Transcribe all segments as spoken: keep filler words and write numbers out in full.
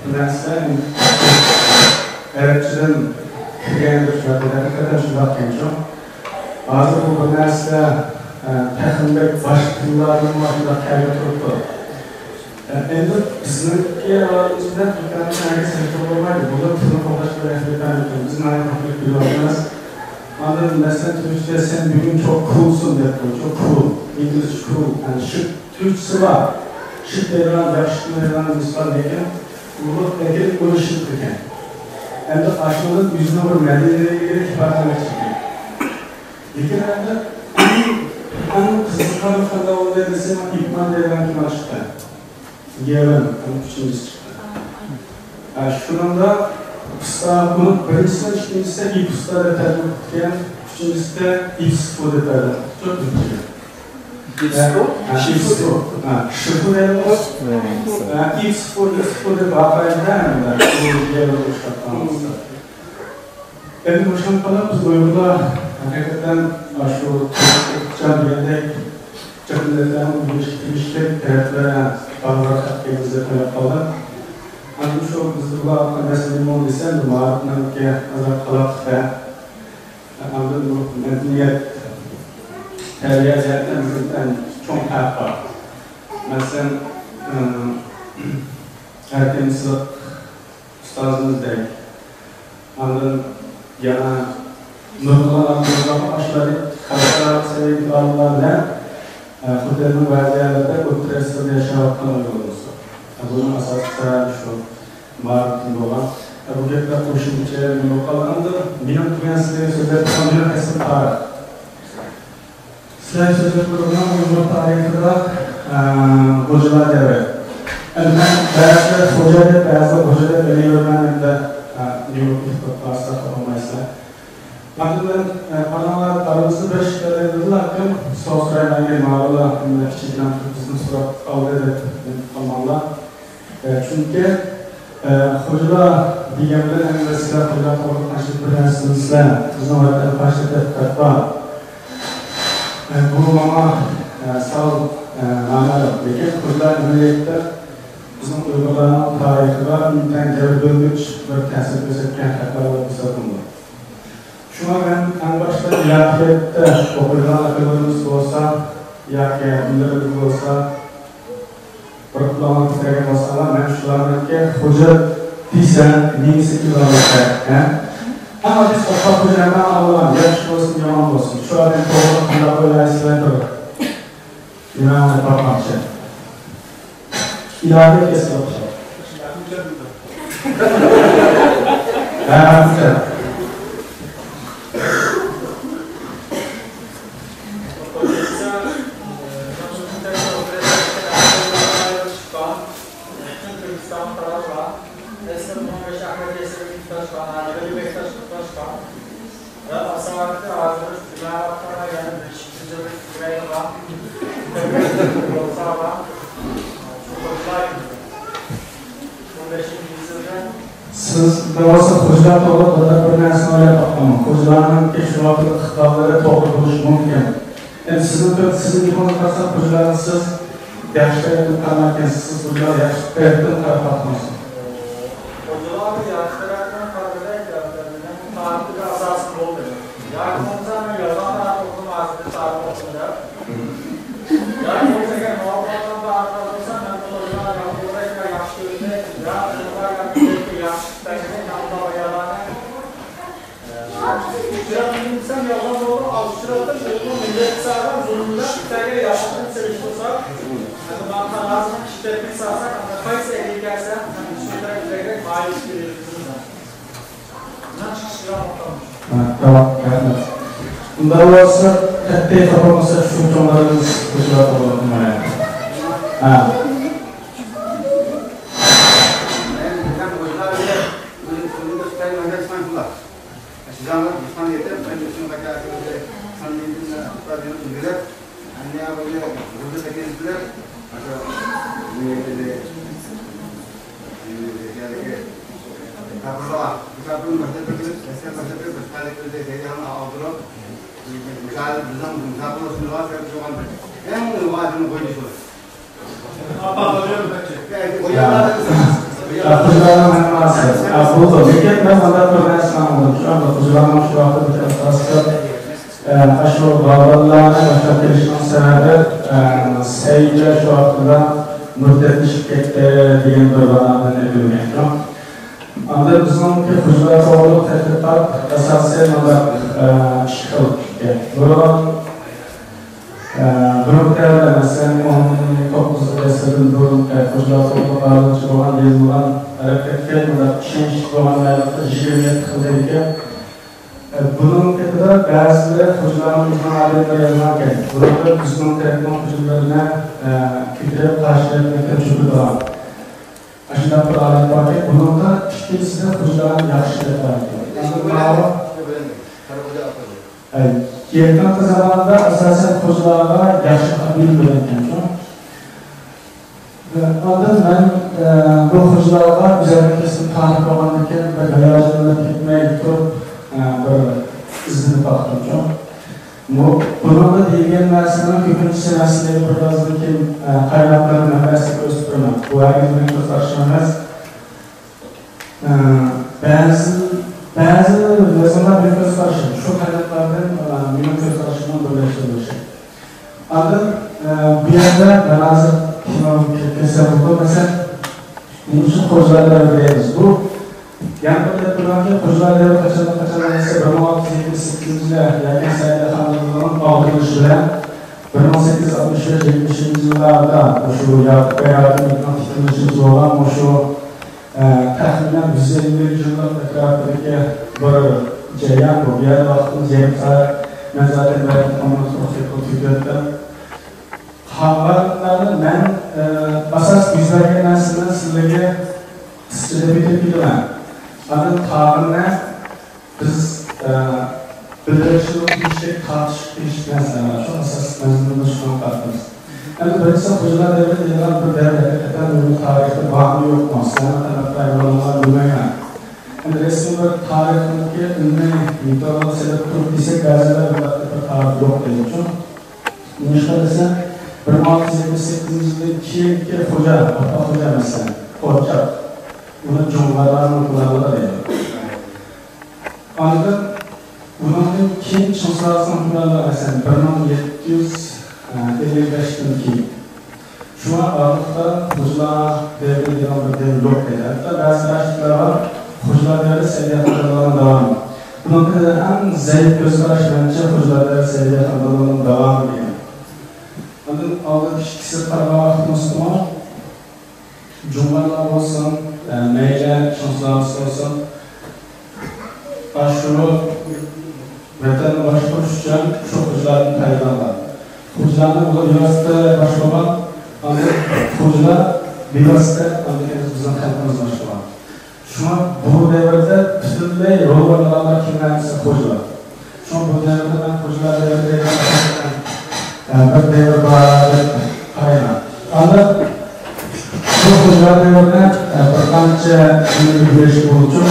بۇ نەرسىلەر ئەرەبچىدىن كىرگەن بىر سۆھبەت، ھەقىقەتەن شۇنداق ئىكەنچۇ. ھازىر بۇ بىر نەرسىلەر، ئە، تېخىمۇ بەك باشقا تىللاردىنمۇ ئاشۇنداق كەلگىلى تۇرۇپتۇ. ئە، ئەمدى بىزنىڭكى ئاۋازىمىزدا تۈركلەرنىڭ ھەرگىز سەۋەبى بولمايدۇ. بۇلار تىلنى قوغداش بىلەن ئەھمىيەت بەرمەيدۇ. بىز ناھايىتى تەكلىپ بېرىۋاتىمىز. ئاندىن مەسىلەن، تۈركچە «سەن بۈگۈن چوق كۇلسۇن» دەپ قويۇڭ. چوق كۇل، ئىنگلىزچە كۇل. يەنى شىت تۈركچىسى بار. شىت دەيدىغان، ياخشى شىت دەيدىغان نېمىسى بار، لېكىن ئۇلۇغ ئەكىرىپ ئۇنى ئىشلىتىدىكەن. ئەمدى ئاشۇنىڭ ئۆزىنىڭ بىر مەدەنىيىتىگە ئىپادىلەمەكچى. لېكىن ئەمدى ئەڭ، ئەڭ قىزىقارلىق قانداق بولدى دېسەم، ئىپمان دەيدىغان كىنو چىقتى. يېرىم، ئەڭ ئۈچىنچىسى چىقتى. ھە، شۇنىڭدا ئۇستا، بۇنىڭ بىرىنچىسى، ئىككىنچىسى ئىپستا دەپ تەرجىمە قىلىپتىكەن، ئۈچىنچىسىدە ئىپسىفو دەپ تەرجىمە قىلىپتۇ. ھە، ھە، ئىپسىفو. ھە، شىفو دەيدۇ. ھە، ئىپسىفو، ئىپسىفو دەپ باقايلى-دە، ئەمدى بۇ يەرنى ئۇشتاتقان بولسا. ئەمدى مۇشۇنى قىلىپ، بىز ئۇيغۇرلار ھەقىقەتەن ئاشۇ تىرىشچان دېگەندەك جىق مىللەتلەرنىڭ ئۆگىنىشكە تېگىشلىك تەرەپلەر بارلىق ئىكەنمىز دەپ ئويلاپ قالدىم. ئاندىن شۇ بىز بۇلار ھەققىدە مەسىلە نېمە بولدى دېسەم، بۇ مائارىپنىڭكى ئازراق قالاقلىقتا. ئاندىن بۇ مەدەنىيەت، تەربىيە جەھەتتىن بىزدىن چوڭ پەرق بار. مەسىلەن، ئى، ئەركىن سىدىق ئۇستازىمىزدەك، ئاندىن يەنە نۇرغۇنلىغان، نۇرغۇنلىغان ئاشۇنداق خەلقئارا سەۋىيەدىكى ئالىملار بىلەن، ئە، بەزى يەرلەردە ئوتتۇرا ئەسىردە ياشاۋاتقان ئۇيغۇرلىرىمىز بار. بۇنىڭ ئاساسلىق سەۋەبى شۇ، مائارىپتىن بولغان. بۇ گەپلەر قوشۇمچە نېمە بولۇپ قالغاندا، مېنىڭ تۆۋەن سىلەرگە سۆزلەپ تۇرغان مېنىڭ ئەسلىم تارىخ. سىلەر سۆزلەپ تۇرغان ئۇيغۇر تارىخىدا، ئە، خوجىلار دەۋرى. ئەمدى مەن بەزىلەر خوجا دەپ، بەزىلەر غوجا دەپ ئېلىۋېرىمەن ئەمدى، ئە، نېمە قىلىپ قالسا خاپا بولمايسىلەر. ئاندىن مەن، ئە، قاراڭلار، ئارىمىزدا بىر ئىككىلەردىن ھەققىم سوراپ سورايمەن، ماۋۇلار كىچىككىنە بىزنى سوراپ ئالدى دەپ قالماڭلار. ئە، چۈنكى، ئە، خوجىلار دېگەن بىلەن ھەممە سىلەر خوجىلار توغرىلىق قانچىلىك بىر نەرسە بىلىسىلەر. بىزنىڭ ۋەتەندە قانچىلىك تەتقىقات بار. ئە، بۇ ماڭا، ئە، سەل، ئە، مەنالىق. لېكىن خوجىلار ئەمەلىيەتتە بىزنىڭ ئۇيغۇرلارنىڭ تارىخىغا ئىنتايىن دەۋر بۆلگۈچ بىر تەسىر كۆرسەتكەن خەقلەر بولۇپ ھېسابلىنىدۇ. شۇڭا مەن ئەڭ باشتا ئىلاھىيەتتە ئوقۇيدىغان ئاكىلىرىمىز بولسا ياكى ئىنىلىرىمىز بولسا، بىر قۇلاقنى كۆتۈرگەن بولساڭلار، مەن شۇلارنىڭكى خوجا دېسەم، نېمىسى ئىلاھىيەت، ھە؟ ئەمما بىز ئوخشاپ خوجا ئەمما ئالغان، ياخشى بولسۇن، يامان بولسۇن، شۇ ئادەم توغرا قانداق ئويلايسىلەر، بىر نېمە باقماقچى. ئىلاھىيەت ئەسلى ئوخشاپ. ھە، ئوخشاپ. سىز دەۋاتسا خوجىلار توغرا بىر نەرسىنى ئويلاپ باققانمۇ؟ خوجىلارنىڭكى شۇ ۋاقىتتىكى ئىقباللىرى توغرا بولۇشى مۇمكىن. ئەمدى سىزنىڭ، سىزنىڭ گېپىڭىزگە قارىساق، خوجىلارغا سىز ياخشى تەرەپتىن قارىمايدىكەنسىز، سىز خوجىلارغا ياخشى تەرەپتىن قاراپ باققانسىز. خوجىلارغا ياخشى تەرەپتىن قارىغۇدەك، مېنىڭ تارىخىمدا ئاساسىي بولمىدى. ياكى بولمىسا مەن يالغان تارىخ ئوقۇدۇم، ھازىر تارىخ ئوقۇدۇم دەپ. ياكى بولمىسا ئەگەر ماۋۇ بولغان تارىخلار بولسا، مەن بۇلارنى ياخشى كۆرىدۇ، ياخشى كۆرىدۇ، يا بۇلار ياخشى كۆرىدۇ، ياخشى كۆرىدۇ، ياخشى كۆرىدۇ. ئۇچراتمىسام يالغان بولىدۇ، ئۇچراتتىم، ئۇيغۇر مىللەت ساغا زۇلۇمدا خىتايغا ياخشىلىقنى سېلىشتۇرسا، ئەمدى ماڭا قارىغانسىز ئىشلەتمەي سالسا، ئەمدى قايسى ئەگەر كەلسە، ئەمدى شۇ تەرەپ بىلەن مايىل كېلىدۇ. ھە، تامام، رەھمەت. ئۇنداق بولسا، قەتئىي خاپا بولمىسا، شۇ چوڭلىرىمىز قوشۇلۇپ بولۇپ مانا. ھە. خوجىلارنىڭ ھەممىسى. ھە، بولدى. لېكىن مەن مۇنداق بىر نەرسىنى ئاڭلىدىم. شۇ ئانداق خوجىلارنىڭ شۇ ۋاقىتتا ئاساسلىق، ئە، ئاشۇ باغۋەنلەرنى باشلاپ كېلىشنىڭ سەۋەبى، ئە، سەئىدە شۇ ۋاقتىدا مۇرتەتلىشىپ كەتتى دېگەن بىر باھانىنى بىلگەن. ئاندىن بىزنىڭكى خوجىلار توغرۇلۇق تەتقىقات ئاساسىي مۇنداق، ئە، ئىككى خىل ئىكەن. بۇرۇن، ئە، بۇرۇنقى دەۋردە، مەسىلەن، ئون توققۇزىنچى ئەسىردىن بۇرۇنقى خوجىلار توغرۇلۇق ھازىرغىچە بولغان يېزىلغان ئەرەبچە مۇنداق ئىشەنچلىك بولغان يىگىرمە يەتتە خىل دەيدىكەن. ئە، بۇنىڭ تېپىدا بەزىلىرى خوجىلارنىڭ ئۆزىنىڭ ئادەملىرى يازغانىكەن. بۇنىڭدا بىزنىڭ تەرەپنىڭ خوجىلىرىنى، ئە، كۆتۈرۈپ قارشى تەرەپنى چۆكۈرىدىغان. ئاشۇنداق بىر ئادەت باركەن، بۇنىڭدا ئىككىنچىسىدە خوجىلارنى ياخشى دەپ قارايدۇ. ئەمدى ماۋۇ، ئەي، يېقىنقى زاماندا ئاساسەن خوجىلارغا ياخشى قارىمايدىكەنچۇ. ئاندىن مەن، ئە، بۇ خوجىلارغا ئۆزەمنىڭ كەسپىم تارىخ بولغاندىكىن بىر ھاياجانلىنىپ كەتمەي تۇرۇپ، ئە، بىر ئىزدىنىپ باقتىمچۇ. بۇ، بۇنىڭدا دېيىلگەن نەرسىنىڭ كۆپىنچىسى مەسىلىگە بىر ئازدىن كېيىن، ئە، قايناقلىرىنى مەنبەسىنى كۆرسىتىپ بېرىمەن. بۇ ھەرگىز مېنىڭ كۆز قارىشىم ئەمەس. ئە، بەزى، بەزى مەزمۇنلار مېنىڭ كۆز قارىشىم. شۇ قايناقلاردىن، ئە، مېنىڭ كۆز قارىشىمنىڭ بىرلەشتۈرۈلۈشى. ئاندىن، ئە، بۇ يەردە مەن ھازىر كىنوغا كىرىپ كەتسەم بولىدۇ، مەسىلەن، نېمە ئۈچۈن خوجىلار دەۋرى دەيمىز؟ بۇ يەنە بىر گەپ باركى، خوجىلار دەۋرى قاچاندىن قاچان دېسە، بىر مىڭ ئالتە يۈز يەتمىش سەككىزىنچى يىلى ياكى سەئىدە خانلىقىنىڭ ئاغدۇرۇلۇشى بىلەن بىر مىڭ سەككىز يۈز ئاتمىش بەش يەتمىشىنچى يىللاردا مۇشۇ ياقۇپ بەگ ھاكىمىيىتىنىڭ تىكلىنىشىغىچە بولغان مۇشۇ، ئە، تەخمىنەن يۈز ئەللىك يىللىق ئەتراپىدىكى بىر جەريان بۇ. بۇ يەردە ۋاقتىمىز يېرىم سائەت، مەن زاتەن بەلكى ئون مىنۇت توختاپ كېتىۋەتتىم. قالغانلارنى مەن، ئە، ئاساس يۈز بەرگەن نەرسىنى سىلەرگە قىسقىچە دەپ ئۆتۈپ كېتىمەن. ئاندىن قالغىنىنى بىز، ئە، بىلدۈرۈشنىڭ تېگىشلىك، تارتىشقا تېگىشلىك نەرسىلەر بار. شۇ ئاساس مەزمۇندا شۇنى قارىتىمىز. ئەمدى بىرىنچىسى خوجىلار دەۋرى دېگەن بىر دەۋر ھەقىقەتەن بۇ تارىختا بارمۇ يوقمۇ؟ سىلەرنىڭ قانداق بايقىغانلىقىنى بىلمەيمەن. ئەمدى رەسمىي بىر تارىخنىڭكى ئىلمىي مېتودىغا سېلىپ تۇرۇپ دېسەك، بەزىلەر بۇنداق بىر تارىخ يوق دەيدۇ. نېمىشقا دېسە، بىر مىڭ ئالتە يۈز يەتمىش سەككىزىنچى يىلدىن كېيىنكى خوجا، ئاپپاق خوجا مەسىلەن، قورچاق، ئۇنى جۇڭغارلارنىڭ قوراللىرى دەيدۇ. ئاندىن ئۇنىڭدىن كېيىن چىڭ سۇلالىسىنىڭ ھۆكۈمرانلىقى، مەسىلەن، بىر مىڭ يەتتە يۈز ئەللىك بەشتىن كېيىن. شۇڭا ئارىلىقتا خوجىلار دەۋرى دېگەن بىر دەۋر يوق دەيدۇ. ھەتتا بەزى تارىخچىلار بار، خوجىلار دەۋرى سەئىدىيە خانلىرىنىڭ داۋامى. بۇنىڭدا ئەڭ زەئىپ كۆز قاراش مەنچە خوجىلار دەۋرى سەئىدىيە خانلىرىنىڭ داۋامى دېگەن. ئاندىن ئالدىن ئىككىسىگە قارىغان ۋاقتىمىزدىمۇ جۇڭغارلار بولسۇن، ئە، مەيلى چىڭ سۇلالىسى بولسۇن، ئاشۇ ۋەتەننى باشقۇرۇش ئۈچۈن شۇ خوجىلاردىن پايدىلانغان. خوجىلارنى ئۇلار بىۋاسىتە باشقۇرغان، ئاندىن خوجىلار بىۋاسىتە ئاندىن كېيىن بىزنىڭ خەلقىمىز باشقۇرغان. شۇڭا بۇ دەۋردە پۈتۈنلەي رول ئوينىغانلار كىملەر دېسە خوجىلار. شۇڭا بۇ دەۋردە مەن خوجىلار دەۋرى دەيدىغان، ئە، بىر دەۋر بار دەپ قارايمەن. ئاندىن بۇ خوجىلار دەۋرىدە، ئە، بىر قانچە نېمىنى بىلىش بويىچە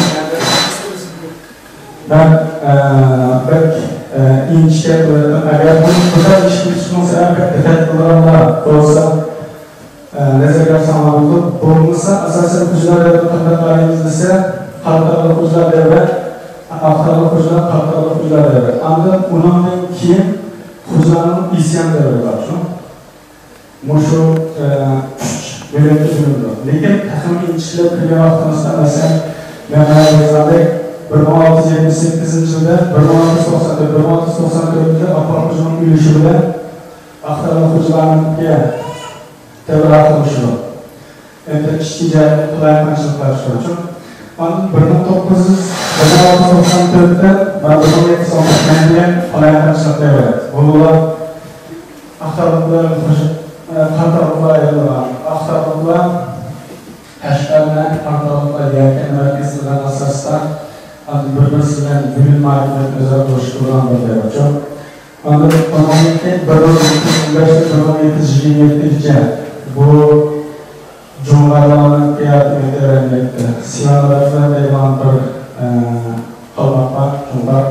مەن، ئە، بەك، ئە، ئىنچىكە قىلىۋەتتىم. ئەگەر بۇ بىردەم ئىشقا كېتىشنىڭ سەۋەبى دىققەت قىلغانلار بولسا، ئە، نەزەرگە ئالساڭلار بولىدۇ. بولمىسا، ئاساسەن خوجىلار دەۋرىنى قانداق قارايمىز دېسە، قاراتاغلىق خوجىلار دەۋرى، ئاقتاغلىق خوجىلار، قاراتاغلىق خوجىلار دەۋرى. ئاندىن ئۇنىڭدىن كېيىن خوجىلارنىڭ ئىسيان دەۋرى بار، شۇ. مۇشۇ، ئە، ئۈچ بۆلەككە بۆلۈنىدۇ. لېكىن تېخىمۇ ئىنچىكىلەپ كىرگەن ۋاقتىمىزدا، مەسىلەن، مەن ھازىر يازغاندەك، بىر مىڭ ئالتە يۈز يەتمىش سەككىزىنچى يىلدا، بىر مىڭ ئالتە يۈز توقسان تۆت، بىر مىڭ ئالتە يۈز توقسان تۆتىنچى يىلدا ئاپپاق خوجىنىڭ ئۆلۈشى بىلەن ئاقتاغلىق خوجىلارنىڭكى دەۋر ئاخىرلىشىدۇ. ئەمدى ئىككىنچى قالايمىقانچىلىق باشلىنىدۇ. ئاندىن بىر مىڭ توققۇز يۈز، بىر مىڭ ئالتە يۈز توقسان تۆتتىن مانا بىر مىڭ يەتتە يۈز ئون تۆتكە دېگەن قالايمىقانچىلىق دەۋرى. بۇ بولۇپ ئاقتاغلىقلار، قاراتاغلىقلار ئايرىلغان. ئاقتاغلىقلار قەشقەر بىلەن قاراتاغلىقلار يەكەن مەركەز قىلغان ئاساستا، ئاندىن بىر-بىرسى بىلەن بۆلۈنمە ھاكىمىيەت ئۆزئارا ئۇرۇشۇپ تۇرغان بىر دەۋر. ئاندىن ئۇنىڭدىن كېيىن بىر مىڭ يەتتە يۈز ئون بەشتىن بىر مىڭ يەتتە يۈز يىگىرمە يەتتىنچى يىل بۇ جۇڭغارلارنىڭ ھاكىمىيىتى ئەمەلىيەتتە سىۋان رەزۋەن دەيدىغان بىر، ئە، قالماق بار، جۇڭغار.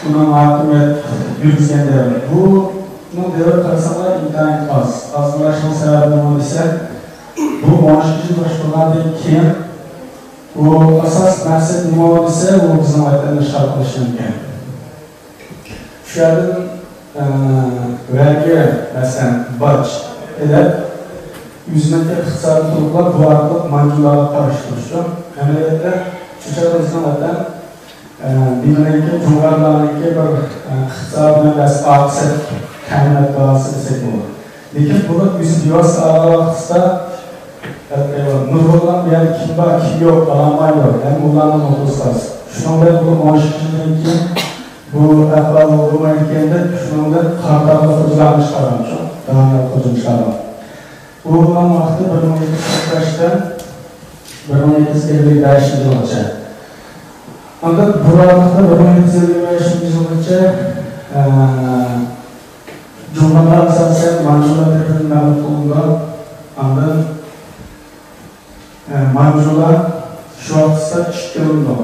ئۇنىڭ ھاكىمىيەت يۈرگۈزگەن دەۋرى. بۇنىڭ دەۋرى قارىساڭلار ئىنتايىن ئاز. ئاز بولۇشىنىڭ سەۋەبى نېمە دېسە، بۇ ئون ئىككى يىل باشقۇرغاندىن كېيىن، بۇ ئاساس مەقسەت نېمە دېسە، ئۇ بىزنىڭ ۋەتەننى ئىشغال قىلىش ئىكەن. شۇ يەردىن، ئە، ۋەرگى، مەسىلەن، باج ئېلىپ، ئۆزىنىڭكى ئىقتىسادىنى توپلاپ، بۇ ئارقىلىق مانجۇلارغا قارشى تۇرۇشتۇر. ئەمەلىيەتتە، شۇ چاغدا بىزنىڭ ۋەتەن، ئە، نېمىنىڭكى، جۇڭغارلارنىڭكى بىر، ئە، ئىقتىسادىي بىلەن ئارقىسى تەمىنات بازىسى دېسەك بولىدۇ. لېكىن بۇنى ئۆزى بىۋاسىتە ئالغان ۋاقتىدا، نۇرغۇنلىغان بۇ يەردە كىم بار، كىم يوق، ئالالمايدۇ. ھەممە ئۇلارنىڭ نوتىسى خاس. شۇنىڭ بىلەن بۇ ئون ئىككى يىلدىن كېيىن بۇ ئەھۋال بولمايدىكەن دەپ، شۇنىڭ بىلەن قاراتاغلىق خوجىلارنى چىقارغان، شۇ دانىيال خوجىنى چىقارغان. بۇ بولغان ۋاقتى بىر مىڭ يەتتە يۈز قىرىق بەشتىن بىر مىڭ يەتتە يۈز ئەللىك بەشىنچى يىلغىچە. ئاندىن بۇ ئارىلىقتا بىر مىڭ يەتتە يۈز ئەللىك بەشىنچى يىلغىچە، ئە، جۇڭغارلار ئاساسەن مانجۇلار تەرىپىدىن مەغلۇپ قىلىنىدۇ. ئاندىن، ئە، مانجۇلار شۇ ۋاقىتتا ئىككى قىلىنىدۇ.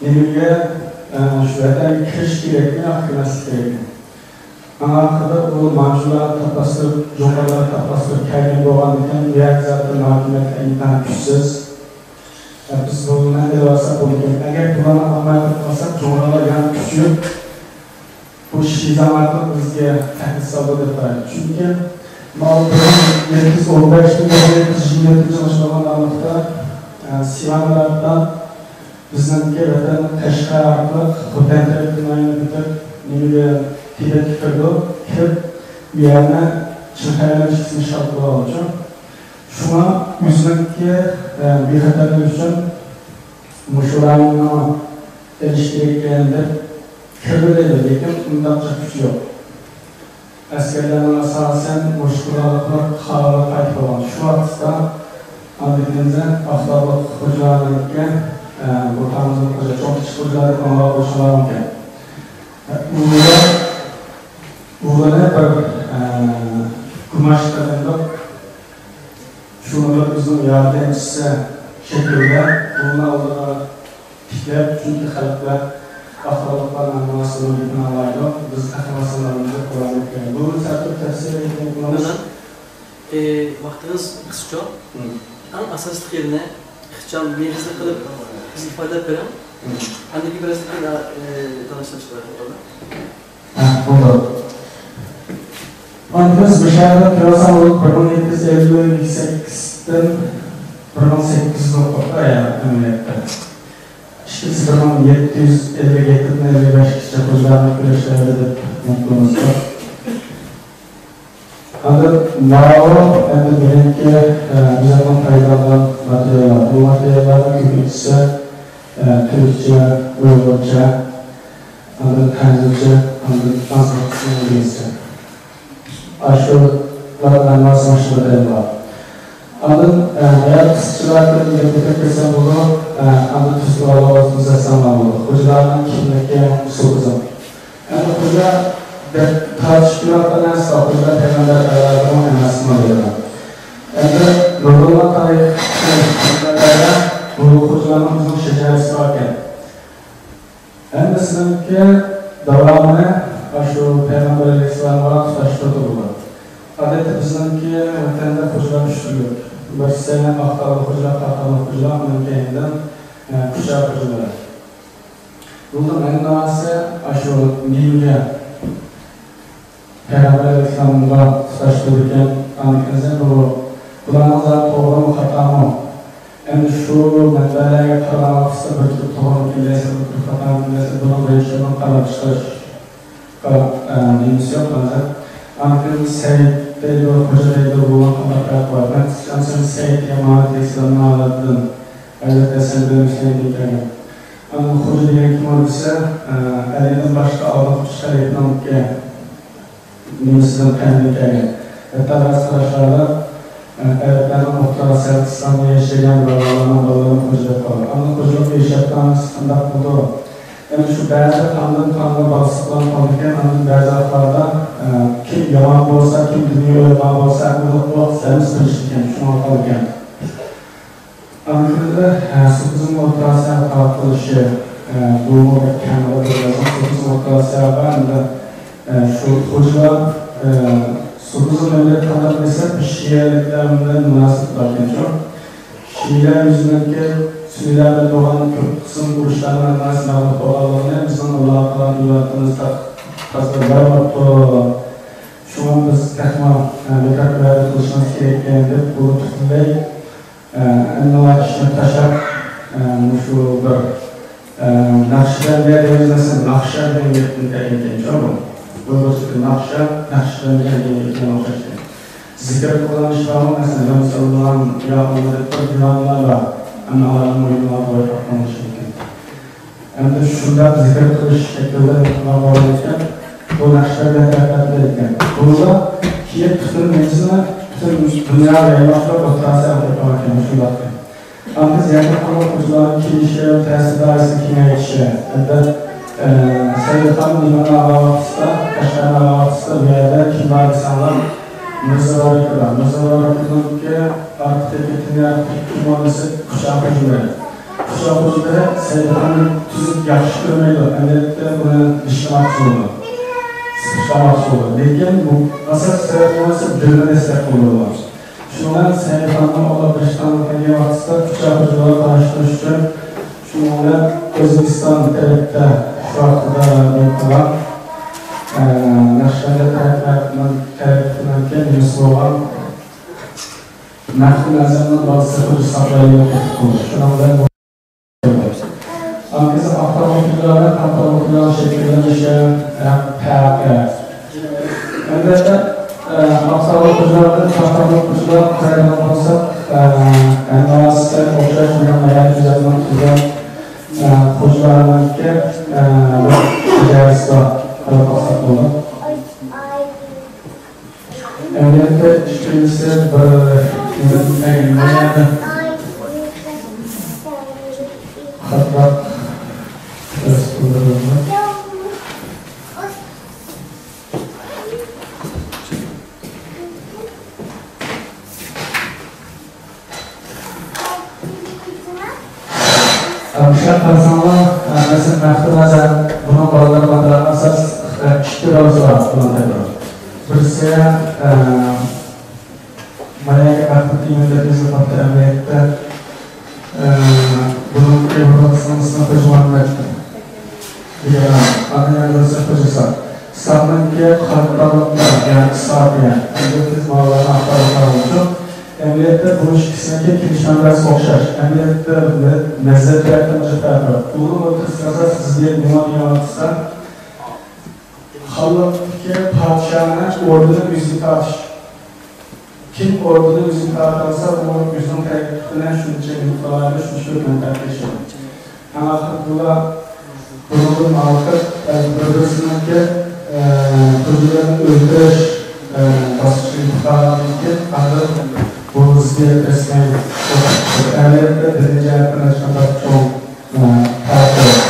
نېمىگە، ئە، شۇ ۋەتەنگە كىرىش كېرەكمۇ ياكى كىرمەسلىك كېرەكمۇ؟ ئەڭ ئاخىرىدا ئۇ مانجۇلارنى تاپلاستۇرۇپ، جۇڭغارلارنى تاپلاستۇرۇپ كەلگەن بولغاندىكىن، بۇ يەردە زادى ھاكىمىيەت ئىنتايىن كۈچسىز. ئە، بىز بۇنى نەدە بارساق بولىدىكەن. ئەگەر بۇلارنى ئالماي قالساق، جۇڭغارلار يەنە كۈچىيىپ، بۇ شىزاڭ ئارقىلىق بىزگە تەھدىت سالىدۇ دەپ قارايمەن. چۈنكى ماۋۇ بىر مىڭ يەتتە يۈز ئون بەشتىن بىر مىڭ يەتتە يۈز يىگىرمە يەتتىنچى يىلغىچە بولغان ئارىلىقتا، ئە، سىۋان ئارقىلىق بىزنىڭكى ۋەتەن قەشقەر ئارقىلىق خوتەن تەرەپتىن ئايلىنىپ ئۆتۈپ، نېمىگە، تىبەتكە كىرىدۇ، كىرىپ، ئۇ يەرنى چىڭخەينىڭ ئىچكىسىنى ئىشغال قىلىۋالىدۇ. شۇڭا ئۆزىنىڭكى، ئە، بىخەتەرلىكى ئۈچۈن مۇشۇ رايوننى ئېلىش كېرەك ئىكەن دەپ كىرىۋېلىدۇ، لېكىن ئۇنداق جىق كۈچى يوق. ئەسكەرلەرنىڭ ئاساسەن مۇشۇ قوراللىقلار قاغىلىغا قايتىپ بولغان. شۇ ۋاقىتتا ئابىدىنزە ئاقساقلىق خوجىلارنىڭكى، ئە، بۇ تامزىلىق خوجا، چوڭ كىچىك خوجىلار دەپ ئاڭلىغان بولسىڭلار مۇمكىن. ئۇلار، ئۇلارنى بىر، ئە، گۇماچ قىلىندۇق. شۇنى بىر ئۆزىنىڭ ياردەمچىسى شەكلىدە ئۇنى ئالدىغا تىكلەپ، چۈنكى خەلقلەر ئاقساقلىقلارنىڭ ھەممىسىنىڭ گېپىنى ئاڭلايدۇ، بىز ئەخمەقلەرنى قىلىۋالمايدۇ. بۇنى سەل تەپسىلىي ئېيتىپ ئۆتمەڭلار. ئە، ۋاقتىڭىز قىسقىچە. مم. ئەڭ ئاساسلىق يېرىنى ئىخچام مېغىزلىق قىلىپ بىزگە ئىپادىلەپ بېرىڭ. مم. ئاندىن كېيىن بىرەرسى بىلەن، ئە، تالاشلاشقا بولىدۇ. ھە، بولدى. ئاندىن بىز مۇشۇ يەردە كۆرسەڭ، بۇ بىر مىڭ يەتتە يۈز ئەللىك سەككىزدىن بىر مىڭ سەككىز يۈز ئوقۇپتا، يەنى ئەمەلىيەتتە. ئىككىنچىسى بىر مىڭ يەتتە يۈز ئەللىك يەتتىدىن ئەللىك بەشكىچە خوجىلارنىڭ كۈرەشلىرى دەپ نوتىمىز بار. ئاندىن ماۋۇ ئەمدى مېنىڭكى، ئە، ئۆزۈمنىڭ پايدىلانغان ماتېرىياللار. بۇ ماتېرىياللارنىڭ كۆپىنچىسى، ئە، تۈركچە، ئۇيغۇرچە، ئاندىن خەنزۇچە، ئاندىن ئاز بىر قىسمى ئىنگلىزچە. ئاشۇلارنىڭ ھەممىسى مۇشۇ ماتېرىياللار. ئاندىن، ئە، ئەگەر قىسقىچىراق قىلىپ ئۆتۈپ كەتسەم بولىدۇ، ئە، ئاندىن تۈزىتىپ ئالغان بولسىڭىز ئەسلىمە بولىدۇ. خوجىلارنىڭ كىملىكى، سوپىزم. ئەمدى خوجا دەپ تارتىشىپ كېلىۋاتقان نەرسە، خوجا پەيغەمبەر ئەۋلادىمۇ ئەمەسمۇ دەيدۇ. ئەمدى نۇرغۇنلىغان تارىخ بۇ خوجىلارنىڭ ئۆزىنىڭ شەجەرىسى باركەن. ھەممىسىنىڭكى داۋامىنى ئاشۇ پەيغەمبەر ئەلەيھىسسالامغا تۇتاشتۇرۇپ بولىدۇ. ئادەتتە بىزنىڭكى ۋەتەندە خوجىلار ئۈچ تۈرلۈك. بىرسى ئاقتاغلىق خوجىلار، قاقتاغلىق خوجىلار، ئۇنىڭ كەينىدىن، ئە، كۇشا خوجىلىرى. بۇنىڭ مەناسى ئاشۇ دىنگە، پەيغەمبەر ئەلەيھىسسالامغا تۇتاشتۇرىدىكەن. ئاندىن كېيىن بۇ، بۇلارنىڭ زادى توغرىمۇ، خاتامۇ؟ ئەمدى شۇ مەنبەلەرگە قارىغان ۋاقتىدا بىر تۈركۈم توغرىمىكىن دەيسىز، بىر تۈركۈم خاتامىكىن دەيسىز، بۇنىڭ بويىچە بىر قاراپ چىقىش، ئە، نېمىسى يوق ھازىر. ئاندىن كېيىن سەيىد دەيدۇ، خوجا دەيدۇ، بۇنىڭ قانداق پەرقى بار؟ مەن قىسقىچە سەيىد دېگەن مانا تېكىستلارنى ئالاتتىم. ھەزرەت ھەسەن بىلەن ھۈسەيىندىن كەلگەن. ئاندىن خوجا دېگەن كىم ئۇ دېسە، ئە، ئەلىدىن باشقا ئالدىنقى ئۈچ خەلىپىنىڭكى نېمىسىدىن، قەينىدىن كەلگەن. ھەتتا بەزى قاراشلاردا، ئە، ئەرەبلەرنىڭ ئوتتۇرا ئاسىيادا ئىسلامدا ياشىغان بالىلارنىڭ بالىلىرىنى خوجا دەپ قالغان. ئاندىن خوجىلىق ئېرىشىۋاتقان قانداق بولىدۇ؟ ئەمدى شۇ بەزى خاندىن خانغا باغلىق بولۇپ قالىدىكەن، ئاندىن بەزى ۋاقىتلاردا، ئە، كىم يامان بولسا، كىم دۇنيا ئويغان بولسا، ئەمدى بۇ ۋاقىت ھەممىسى بىر ئىش ئىكەن، شۇڭا قالىدىكەن. ئاندىن كېيىن، ئە، سوپىزم ئوتتۇرا ئاسىياغا تارقىلىشى، ئە، بۇمۇ بەك كەڭ بىر مەزمۇن. سوپىزم ئوتتۇرا ئاسىياغا ئەمدى، ئە، شۇ خوجىلار، ئە، سوپىزم ئەمدى قانداق دېسەك، بىر شىئەلىكلەر بىلەن مۇناسىۋىتى باركەنچۇ. شىئەلەر يۈزىنىڭكى سۈننىلەر بىلەن بولغان كۆپ قىسىم ئۇرۇشلارنىڭ ھەممىسى مەغلۇپ بولغانلىقىنى بىزنىڭ ئاللاھۇ تائالا ئىبادىتىمىزدە تازىلاپ بەرمەپتۇ. شۇڭا بىز تېخىمۇ، ئە، دىققەت بىلەن قىلىشىمىز كېرەك ئىكەن دەپ، بۇ پۈتۈنلەي، ئە، ئەمدى ئىشنى تاشلاپ، ئە، مۇشۇ بىر، ئە، نەقشىبەندىيە دېگەن نەرسە، ناخشا دېگەن گەپتىن كەلگەن ئىكەن، بۇ. ئۇيغۇرچىدا ناخشا، نەقشىبەندىيە دېگەن گەپكە ئوخشاش ئىكەن. زىكىر قىلغان ئىش بارمۇ؟ مەسىلەن، يا ئۇلار دەپ بىر دىۋانىلار بار. ئەمما ئۇلارنىڭ مۇھىملىقى بويىچە ئاڭلىشى مۇمكىن. ئەمدى شۇنداق زىكىر قىلىش شەكلىدە قىلغان بولغان ئىكەن، بۇ نەقشىبەندىيە تەرەققىيات قىلىدىكەن. بۇنىڭدا كېيىن پۈتۈن نېمىسىنى، پۈتۈن دۇنياغا يايماقچىلىق ئوتتۇرا ئاسىياغا قويۇپ قالغان ئىكەن، مۇشۇنداق. ئاندىن زىيارەت قىلغان خوجىلارنىڭ كېلىشى، تەسىر دائىرىسىنى كېڭەيتىشى. ئەلبەتتە، ئە، سەيدىخان ئىمامنى ئالغان ۋاقتىسىدا، قەشقەرنى ئالغان ۋاقتىسىدا بۇ يەردە كىم بار دېسەڭلار، مىرزا بابەكرى بار. مىرزا بابەكرىنىڭكى ئارقىدىكى تىنىياقتىكى كىم بار دېسە، كۇشا خوجىلىرى. كۇشا خوجىلىرى سەيدىخاننى تۈزۈك ياخشى كۆرمەيدۇ، ئەمەلىيەتتە ئۇنى دىشلىماقچى بولىدۇ، سىپىتلىماقچى بولىدۇ. لېكىن بۇ ئاساسىي سەۋەب بولمىسا، دىننى دەسلەپ قوللىدى. شۇنىڭ بىلەن سەيدىخاننىڭ ئۇلار بىر ئىشتانلىق قىلغان ۋاقتىسىدا كۇشا خوجىلىرىغا قاراشتۇرۇش ئۈچۈن، شۇنىڭ بىلەن ئۆزبېكىستان تەرەپتە شۇ ھەققىدە نېمە قىلغان، ئە، نەقشىبەندىيە تەرەپنىڭ، تەرەپنىڭكى نېمىسى بولغان، مەخمۇم ئەزەمنىڭ بالىسى خوجا ساقلايلى دەپ قىلدى. شۇنىڭ بىلەن بۇ ئاندىن كېيىن ئاقتاغلىق خوجىلار بىلەن قاقتاغلىق خوجىلارنىڭ شەكىللىنىشى ھەم پەرقى، ئەلۋەتتە، ئە، ئاقساقال خوجىلاردىن، ئاقساقال خوجىلار قارايدىغان بولساق، ئە، ھەممىسى ئوخشاش مېنىڭ ھاياتىم جەزمەن تۈزگەن، ئە، خوجىلارنىڭكى، ئە، بىر تەجرىبىسى بار. قاراپ باقساق بولىدۇ. ئەمەلىيەتتە ئىككىنچىسى بىر نېمە، نېمە، خەتلەپ، ئەمىسە قارىساڭلار، مەسىلەن، مەختۇم ھەسەن، بۇنىڭ بالىلىرى بار، ئاساس، ئىككى بالىسى بار بۇنىڭ. بىرسى، ئە، ماياگە مەختۇم ئىمىن دەپ يېزىلماپتۇ ئەمەلىيەتتە. ئە، بۇنىڭ ئىبرىسىنىڭ ئىسمى خوجىمۇھەممەد دېگەن، ئانا يەنە بىرسى خوجىسا. ساقنىڭكى قارىتالىقتا، يەنى ساقىيە. ئەمدى بىز ماۋۇلارنى ئاختۇرۇپ قارىۋاتىمىز. ئەمەلىيەتتە بۇ ئىككىسىنىڭكى كېلىش مەنبەسى ئوخشاش. ئەمەلىيەتتە مە-، مەزھەپ جەھەتتىن جىق پەرقى بار. ئۇنىڭ ئوتتۇرىسىدا زىددىيەت نېمە دېگەن ۋاقىتتا، خانلىقتىكى پادىشاھنىڭ ئوردىنى ئۆزىگە تارتىش. كىم ئوردىنى ئۆزىگە تارتالىسا، ئۇ ئۆزىنىڭ تەكلىپىنى شۇنچە ئۈمىد قىلالايدۇ، شۇنچە كۆپ مەنپەئەت ياشايدۇ. ھەم ئاخىر بۇلار بۇنىڭدىن ھالقىپ، بىر-بىرسىنىڭكى، ئە، خوجىلىرىنى ئۆلتۈرۈش، ئە، باسقۇچىغا يېتىپ قالغاندىن كېيىن، ئاندىن بۇ زىددىيەت رەسمىي ئەمەلىيەتتە دىنىي جەھەتتىن ھېچقانداق چوڭ، ئە، پەرقى يوق.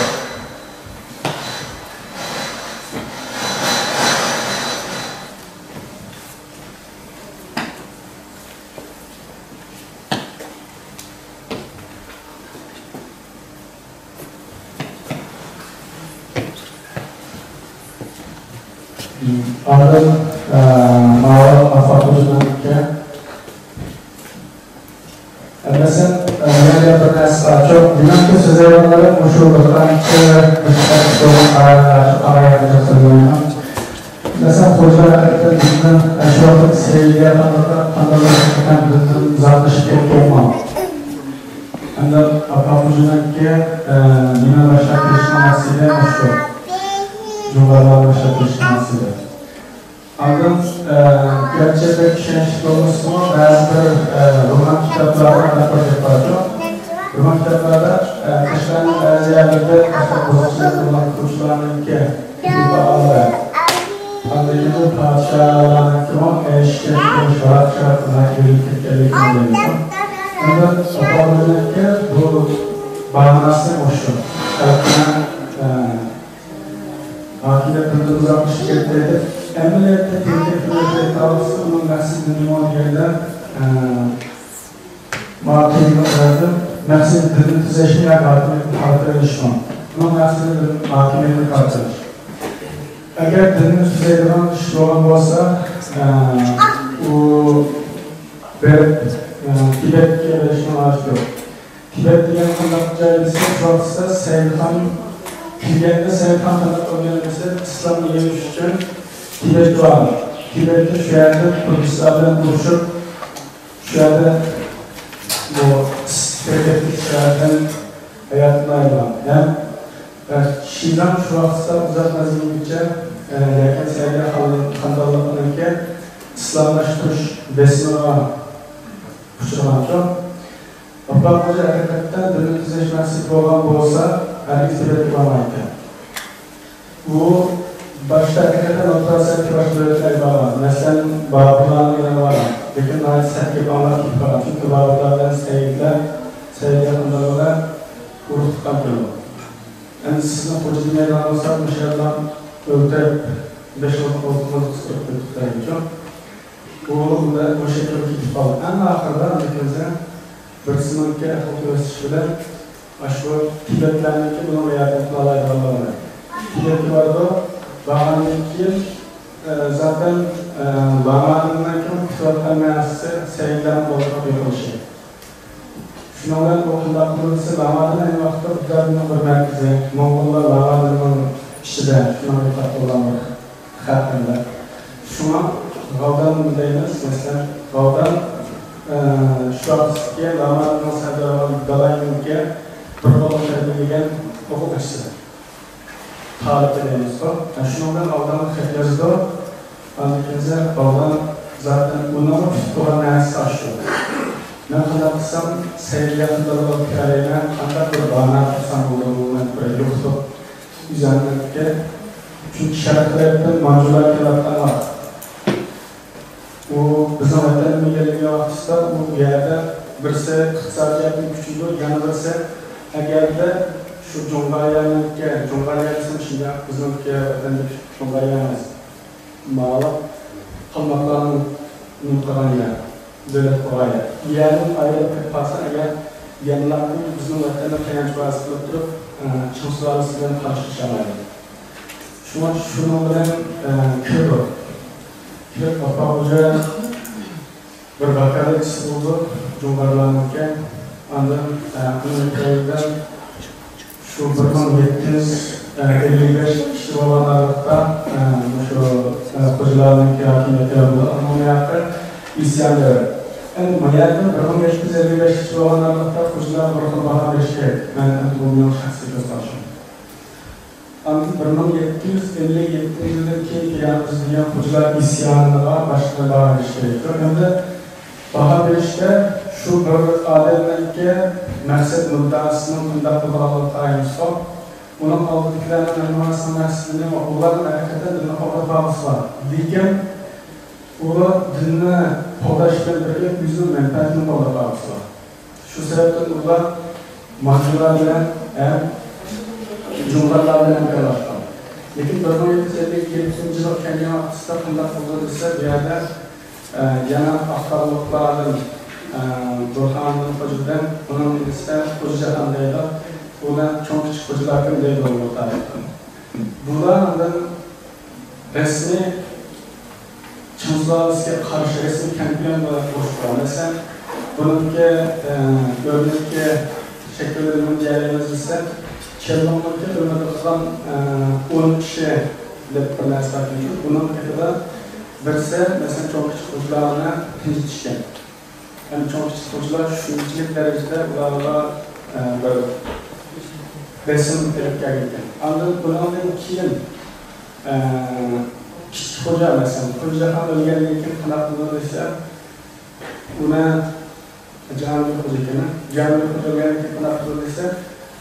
ئاندىن، ئە، ماۋۇ ئاپاقۇزنىڭكى. ئە، مەسىلەن، ئە، يەنە بىر نەرسە بار. چوق، مېنىڭكى سۆزلەيدىغانلىرىم مۇشۇ بىر قانچە، مۇشۇ قانچە بولغان قارارلار، شۇ قارارلارنى سۆزلەيمەن. مەسىلەن، خوجا ھەقىقەتەن بىزنىڭ، ئە، شۇ ۋاقىت سەيلىگە قانداق، قانداق بىزدىن ئۇزاقلىشىپ كەتكەنمۇ؟ ئەمدى ئاپا خوجىنىڭكى، ئە، مېنى باشلاپ كېلىشنىڭ مەقسىتى مۇشۇ. جۇڭغارلارنى باشلاپ كېلىشنىڭ مەقسىتى. ئاندىن، ئە، گەرچە بەك ئىشەنچلىك بولمىسىمۇ، بەزى بىر، ئە، رومان كىتابلاردا ئانداق بىر گەپ باركۇ. رومان كىتابلاردا، ئە، قەشقەرنىڭ بەزى يەرلىرىدە قەشقەر بۇزۇقچىلىق قىلغان قۇرۇچلارنىڭكى كېلىپ قالغان. ئاندىن كېيىن بۇ پادىشاھلارنىڭكىمۇ ئەيش-ئىشرەت، شاراپ-شاراپ ناھايىتى بېرىلىپ كەتكەنلىكىنى بىلىمىز. ئەمدى ئاپا خوجىنىڭكى بۇ باھانىسى مۇشۇ. خەلقنىڭ، ئە، ھاكىمىيەت بىردىن ئۇزاقلىشىپ كەتتى دەپ، ئەمەلىيەتتە تېنتەكلىمەي تۇرۇۋاتسا، ئۇنىڭ مەقسىتى نېمە دېگەندە، ئە، ماڭا قىيىنلىق بەردى. مەقسىتى دىننى تۈزەشمۇ ياكى ھاكىمىيەتنى قايتۇرۇشمۇ؟ ئۇنىڭ مەقسىتى دىن، ھاكىمىيەتنى قايتۇرۇش. ئەگەر دىننى تۈزەيدىغان ئىش بولغان بولسا، ئە، ئۇ بېرىپ، ئە، تىبەتكە بېرىشنىڭ ھاجىتى يوق. تىبەت دېگەن قانداق جاي دېسە، شۇ ۋاقىتتا سەيدخان كەلگەندە، سەيدخان قانداق قىلغان دېسە، ئىسلامنى يېيىش ئۈچۈن تىبەتكە بارغان. تىبەتتە شۇ يەردە بۇددىستلار بىلەن ئۇرۇشۇپ، شۇ يەردە بۇ ئىسسىق تەبىئەتلىك شەھەردىن ھاياتىنى ئايرىغان. ھەم، ئە، شىزاڭ شۇ ۋاقىتتا ئۇزاق مەزگىلگىچە، ئە، يەكەن سەئىدە خان-، خانىدانلىقىنىڭكى ئىسلاملاشتۇرۇش بېسىمىغا ئۇچرىغانچۇ. ئاپپاق خوجا ھەقىقەتەن دىننى تۈزەش مەقسىتى بولغان بولسا، ھەرگىز تىبەتكە بارمايتتى. ئۇ باشتا ھەقىقەتەن ئوتتۇرا ئاسىيادىكى باشقا دۆلەتلەرگە بارغان. مەسىلەن، بابۇرلارنىڭ يېنىغا بارغان. لېكىن ناھايىتى سەت گەپ ئاڭلاپ كېتىپ قالغان. چۈنكى بابۇرلار بىلەن سەئىدلەر، سەئىدلەر قانداق بولغان؟ ئۇرۇق تۇغقان ئىكەن. ئەمدى سىزنى خوجا دېمەيدىغان بولسام، مۇشۇ يەردىن ئۆلتۈرۈپ، بېشىڭىزنى قولتۇقىڭىزغا قىستۇرۇپ ئۆلتۈرۈپ بېرەيچۇ. ئۇ مۇشۇ شەكىلدە كېتىپ قالدى. ئەڭ ئاخىرىدا لېكىنزە بىرسىنىڭكى ئەقىل كۆرسىتىشى بىلەن ئاشۇ تىبەتلەرنىڭكى بۇنىڭغا ياردەم قىلالايدىغانلىقىنى. تىبەتكە بارىدۇ، بارغاندىن كېيىن، ئە، زاتەن، ئە، لامادىننىڭكى كۈتۈۋاتقان مەنىسى سەئىدلەرنىڭ ئولتۇرۇپ يىغىلىشى. شۇنىڭ بىلەن ئۇ قانداق قىلدى دېسە، لامادىن ئەينى ۋاقىتتا بۇددىزمنىڭ بىر مەركىزى، موڭغۇللار لامادىننىڭ ئىچىدە شۇنىڭغا ئېتىقاد قىلغان بىر خەق ئەمدى. شۇڭا غاۋدان دەيمىز، مەسىلەن، غاۋدان، ئە، شۇ ۋاقىتتىكى لامادىننىڭ سەردارى بولغان دالاينىڭكى بىر قوللۇق تەربىيەلىگەن ئوقۇغۇچىسى. تالىپى دەيمىزغۇ. ئە، شۇنىڭ بىلەن غاۋدانغا خەت يازىدۇ. ئاندىن كېيىن بالىلار زاتەن ئۇنىڭغا پۈتۈپ تۇرغان نەرسىسى ئاشۇ. مەن قانداق قىلسام سەيلى يېقىندا بولۇپ كېلەلەيمەن، قانداق بىر باھانە تاپسام بولىدۇ، مەن بىر يوقىتىپ ئۆزۈمنىڭكى، چۈنكى شەرق تەرەپتىن مانجۇلار كېلىۋاتقان ۋاقىت. ئۇ بىزنىڭ ۋەتەننى ئىگىلىگەن ۋاقتىدا ئۇ يەردە بىرسى ئىقتىسادىيەتنى كۈچىيىدۇ، يەنە بىرسى ئەگەردە شۇ جۇڭغارىيەنىڭكى، جۇڭغارىيە دېسەم شۇنداق بىزنىڭكى ۋەتەندىكى جۇڭغارىيە ئەمەس، ماۋۇ قالماقلارنىڭ نېمە قىلغان يەر، دۆلەت قۇرغان يەر. يەردىن ئايرىلىپ كېتىپ قالسا ئەگەر، يەنىلا بىزنىڭ ۋەتەندە تايانچ بازا قىلىپ تۇرۇپ، ئە، چىڭ سۇلالىسى بىلەن قارشى چىقالمايدۇ. شۇڭا شۇنىڭ بىلەن، ئە، كىرىدۇ. كىرىپ ئاپا خوجا بىر ۋاكالەتچىسى بولدى جۇڭغارلارنىڭكى. ئاندىن، ئە، ئۇنىڭ كەينىدىن شۇ بىر مىڭ يەتتە يۈز ئەللىك بەش كىشى بولغان ئارىلىقتا، ئە، مۇشۇ، ئە، خوجىلارنىڭكى ھاكىمىيىتى بولدى. ئەمما ئۇ يەردە ئىسيان دەۋرى. ئەمدى بۇ يەردىن بىر مىڭ يەتتە يۈز ئەللىك بەش كىشى بولغان ئارىلىقتا خوجىلار بىر خىل باھا بېرىشى كېرەك. مەن ئەمدى بۇ مېنىڭ شەخسىي كۆز قارىشىم. ئاندىن بىر مىڭ يەتتە يۈز ئەللىك يەتتىنچى يىلدىن كېيىن كەلگەن بىز دېگەن خوجىلار ئىسيانىغا باشقىچە باھا بېرىش كېرەك. ئەمدى باھا بېرىشتە شۇ بىر ئادەمنىڭكى مەقسەت مۇددىئاسىنىڭ قانداق بولىدىغانلىقىغا تايىنىشقا، ئۇنىڭ ئالدىدىكىلەرنىڭ ھەممىسىنىڭ مەقسىتىنى ئۇلارنىڭ ھەقىقەتەن دىننى قوغداپ قالغۇسىلا. لېكىن ئۇلار دىننى قوغداش بىلەن بىرگە ئۆزىنىڭ مەنپەئەتىنى قوغداپ قالغۇسىلا. شۇ سەۋەبتىن ئۇلار مانجۇلار بىلەن ھەم جۇڭغارلار بىلەن ھەمكارلاشقان. لېكىن بىر مىڭ يەتتە يۈز ئەللىك يەتتىنچى يىلغا كەلگەن ۋاقتىدا قانداق بولدى دېسە، بۇ يەردە، ئە، يەنە ئاقتاغلىقلاردىن، ئە، بۇرھاندىن خوجىدىن، ئۇنىڭ ئىنىسى خوجا جاھان دەيدۇ. بۇلار چوڭ كىچىك خوجىلاركەن دەيدۇ ئۇ تارىختا. بۇلار ئاندىن رەسمىي چىڭ سۇلالىسىگە قارشى رەسمىي كەمپىيون بولۇپ ئۇرۇشقان. مەسىلەن، بۇنىڭكى، ئە، ئۆرنەككە شەكىللەندۈرگەن جايىمىز دېسە، چېنلۇڭنىڭكى ئۆمرىدە قىلغان، ئە، ئون كىشى دەپ بىر نەرسە بار. بۇنىڭ ھەققىدە بىرسى، مەسىلەن، چوڭ كىچىك خوجىلارنى تىنچىتىشكەن. ھەم چوڭ كىچىك خوجىلار شۇنچىلىك دەرىجىدە ئۇلارغا، ئە، بىر بېسىم ئېلىپ كەلگەنىكەن. ئاندىن بۇنىڭدىن كېيىن، ئە، كىچىك خوجا، مەسىلەن، خوجا جاھان ئۆلگەندىن كېيىن قانداق قىلىدۇ دېسە، ئۇنى جاھانگىر خوجا ئىكەن. جاھانگىر خوجا ئۆلگەندىن كېيىن قانداق قىلىدۇ دېسە،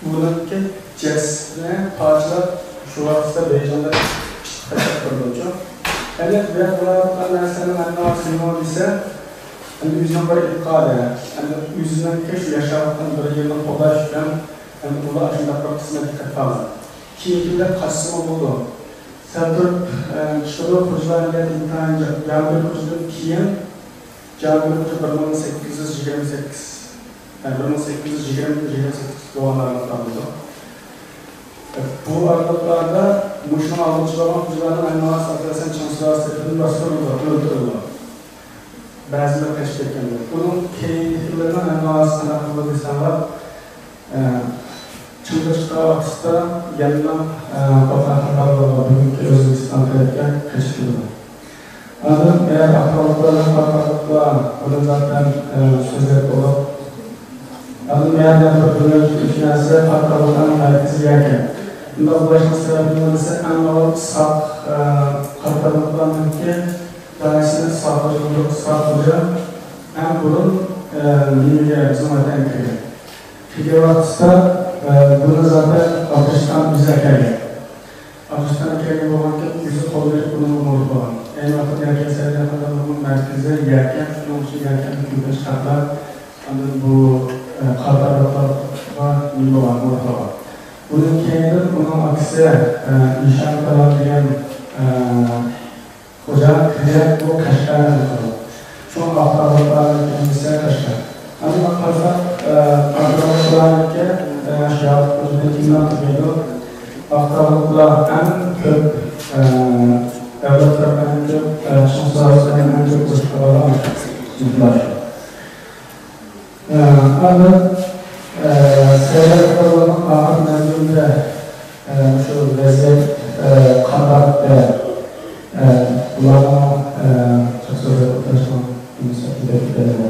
ئۇنىڭكى جەسىتىنى پارچىلاپ، شۇ ۋاقىتتا بېيجىڭدا پىشقا تاشلاپ بېرىدۇچۇ. ئەمدى بۇ يەردە بولۇۋاتقان نەرسىنىڭ مەنىسى نېمە دېسە، ئەمدى ئۆزىنىڭ بىر ئېتىقادى، ئەمدى ئۆزىنىڭكى شۇ ياشاۋاتقان بىر يىلىنى قوغداش ئۈچۈن، ئەمدى ئۇلار شۇنداق بىر قىسمەتكە قېتىپ قالغان. كېيىنكىلەر قاچسىمۇ بولىدۇ. سەل تۇرۇپ، ئە، چىقىدۇ، خوجىلار مىللەت ئىنتايىن جا-، جاھانگىر خوجىدىن كېيىن، جاھانگىر خوجا بىر مىڭ سەككىز يۈز يىگىرمە سەككىز، ئە، بىر مىڭ سەككىز يۈز يىگىرمە، يىگىرمە سەككىز بولغانلارنى قالدۇرىدۇ. ئە، بۇ ئارىلىقلاردا مۇشۇنىڭ ئالدىنچى بولغان خوجىلارنىڭ ھەممىسى ئاساسەن چىڭ سۇلالىسى تەرىپىدىن باستۇرۇلىدۇ، ئۆلتۈرۈلىدۇ. بەزىلىرى قېچىپ كەتكەن بولۇپ. ئۇنىڭ كېيىنكىلىرىنىڭ ھەممىسى قانداق بولدى دېسەڭلار، ئە، چىڭغىز خان ۋاقتىدا يەنىلا، ئە، قورقاق خەتەر بولغان بۈگۈنكى ئۆزبېكىستان تەرەپكە قېچىپ كېلىدۇ. ئاندىن ئاقتاغلىقلار بىلەن قارقاقلىقلار بۇنى زاتەن، ئە، سۆزلەپ بولۇپ. ئاندىن يەنە بىر بىلىنىش نەرسە قارقاقلىقلارنىڭ مەركىزى يەكەن. بۇنداق بولۇشنىڭ سەۋەبى نېمە دېسە، ئەڭ ئاۋۋال ساق، ئە، قارقاقلىقلارنىڭكى دائىرىسىنى ساق، ساق ئەڭ بۇرۇن، ئە، نېمىگە، بىزنىڭ ۋەتەنگە كىرگەن. كىرگەن ۋاقتىدا، ئە، بۇنى زاتەن ئابدۇرەشىت خان ئۆزى ئەكەلگەن. ئابدۇرەشىت خان ئەكەلگەن بولغانكەن، ئۆزى قول بېرىپ بۇنىڭغا مۇھىر بولغان. ئەينى ۋاقىتتا يەكەن سەئىدىيە خانلىقىنىڭ مەركىزى يەكەن، شۇنىڭ ئۈچۈن يەكەن ھۆكۈمەت شەھەرلەر، ئاندىن بۇ، ئە، قارقاراقلارغا نېمە بولغان، مۇھىر بولغان. بۇنىڭ كەينىدىن ئۇنىڭ ئاكىسى، ئە، ئىشان كالان دېگەن، ئە، خوجا كىرگەن، بۇ قەشقەرنى قىلىدۇ. شۇڭا ئاقتاغلىقلارنىڭ كەينىسى قەشقەر. ئەمما قارىساق، ئە، ئاقتاغلىقلارنىڭكى، ئە، شاھابۇددىن كىملار تۈگەيدۇ؟ ئاقتاغلىقلار ئەڭ كۆپ، ئە، ئەۋلادلار ئەڭ كۆپ، ئە، شىڭخۇا سۇلالىسىدىن ئەڭ كۆپ ئۇرۇشقا بارغان شىڭخۇا. ئە، ئاندىن، ئە، سەيلە ئاقتاغلىقلارنىڭ ئاخىر مەزگىلىدە، ئە، مۇشۇ ۋەزىيەت، ئە، قانداق، ئە، ئە، بۇلارنىڭ، ئە، چاقچاق ئولتۇرۇشنىڭ مۇناسىۋىتىدە كېتەلمەيدۇ.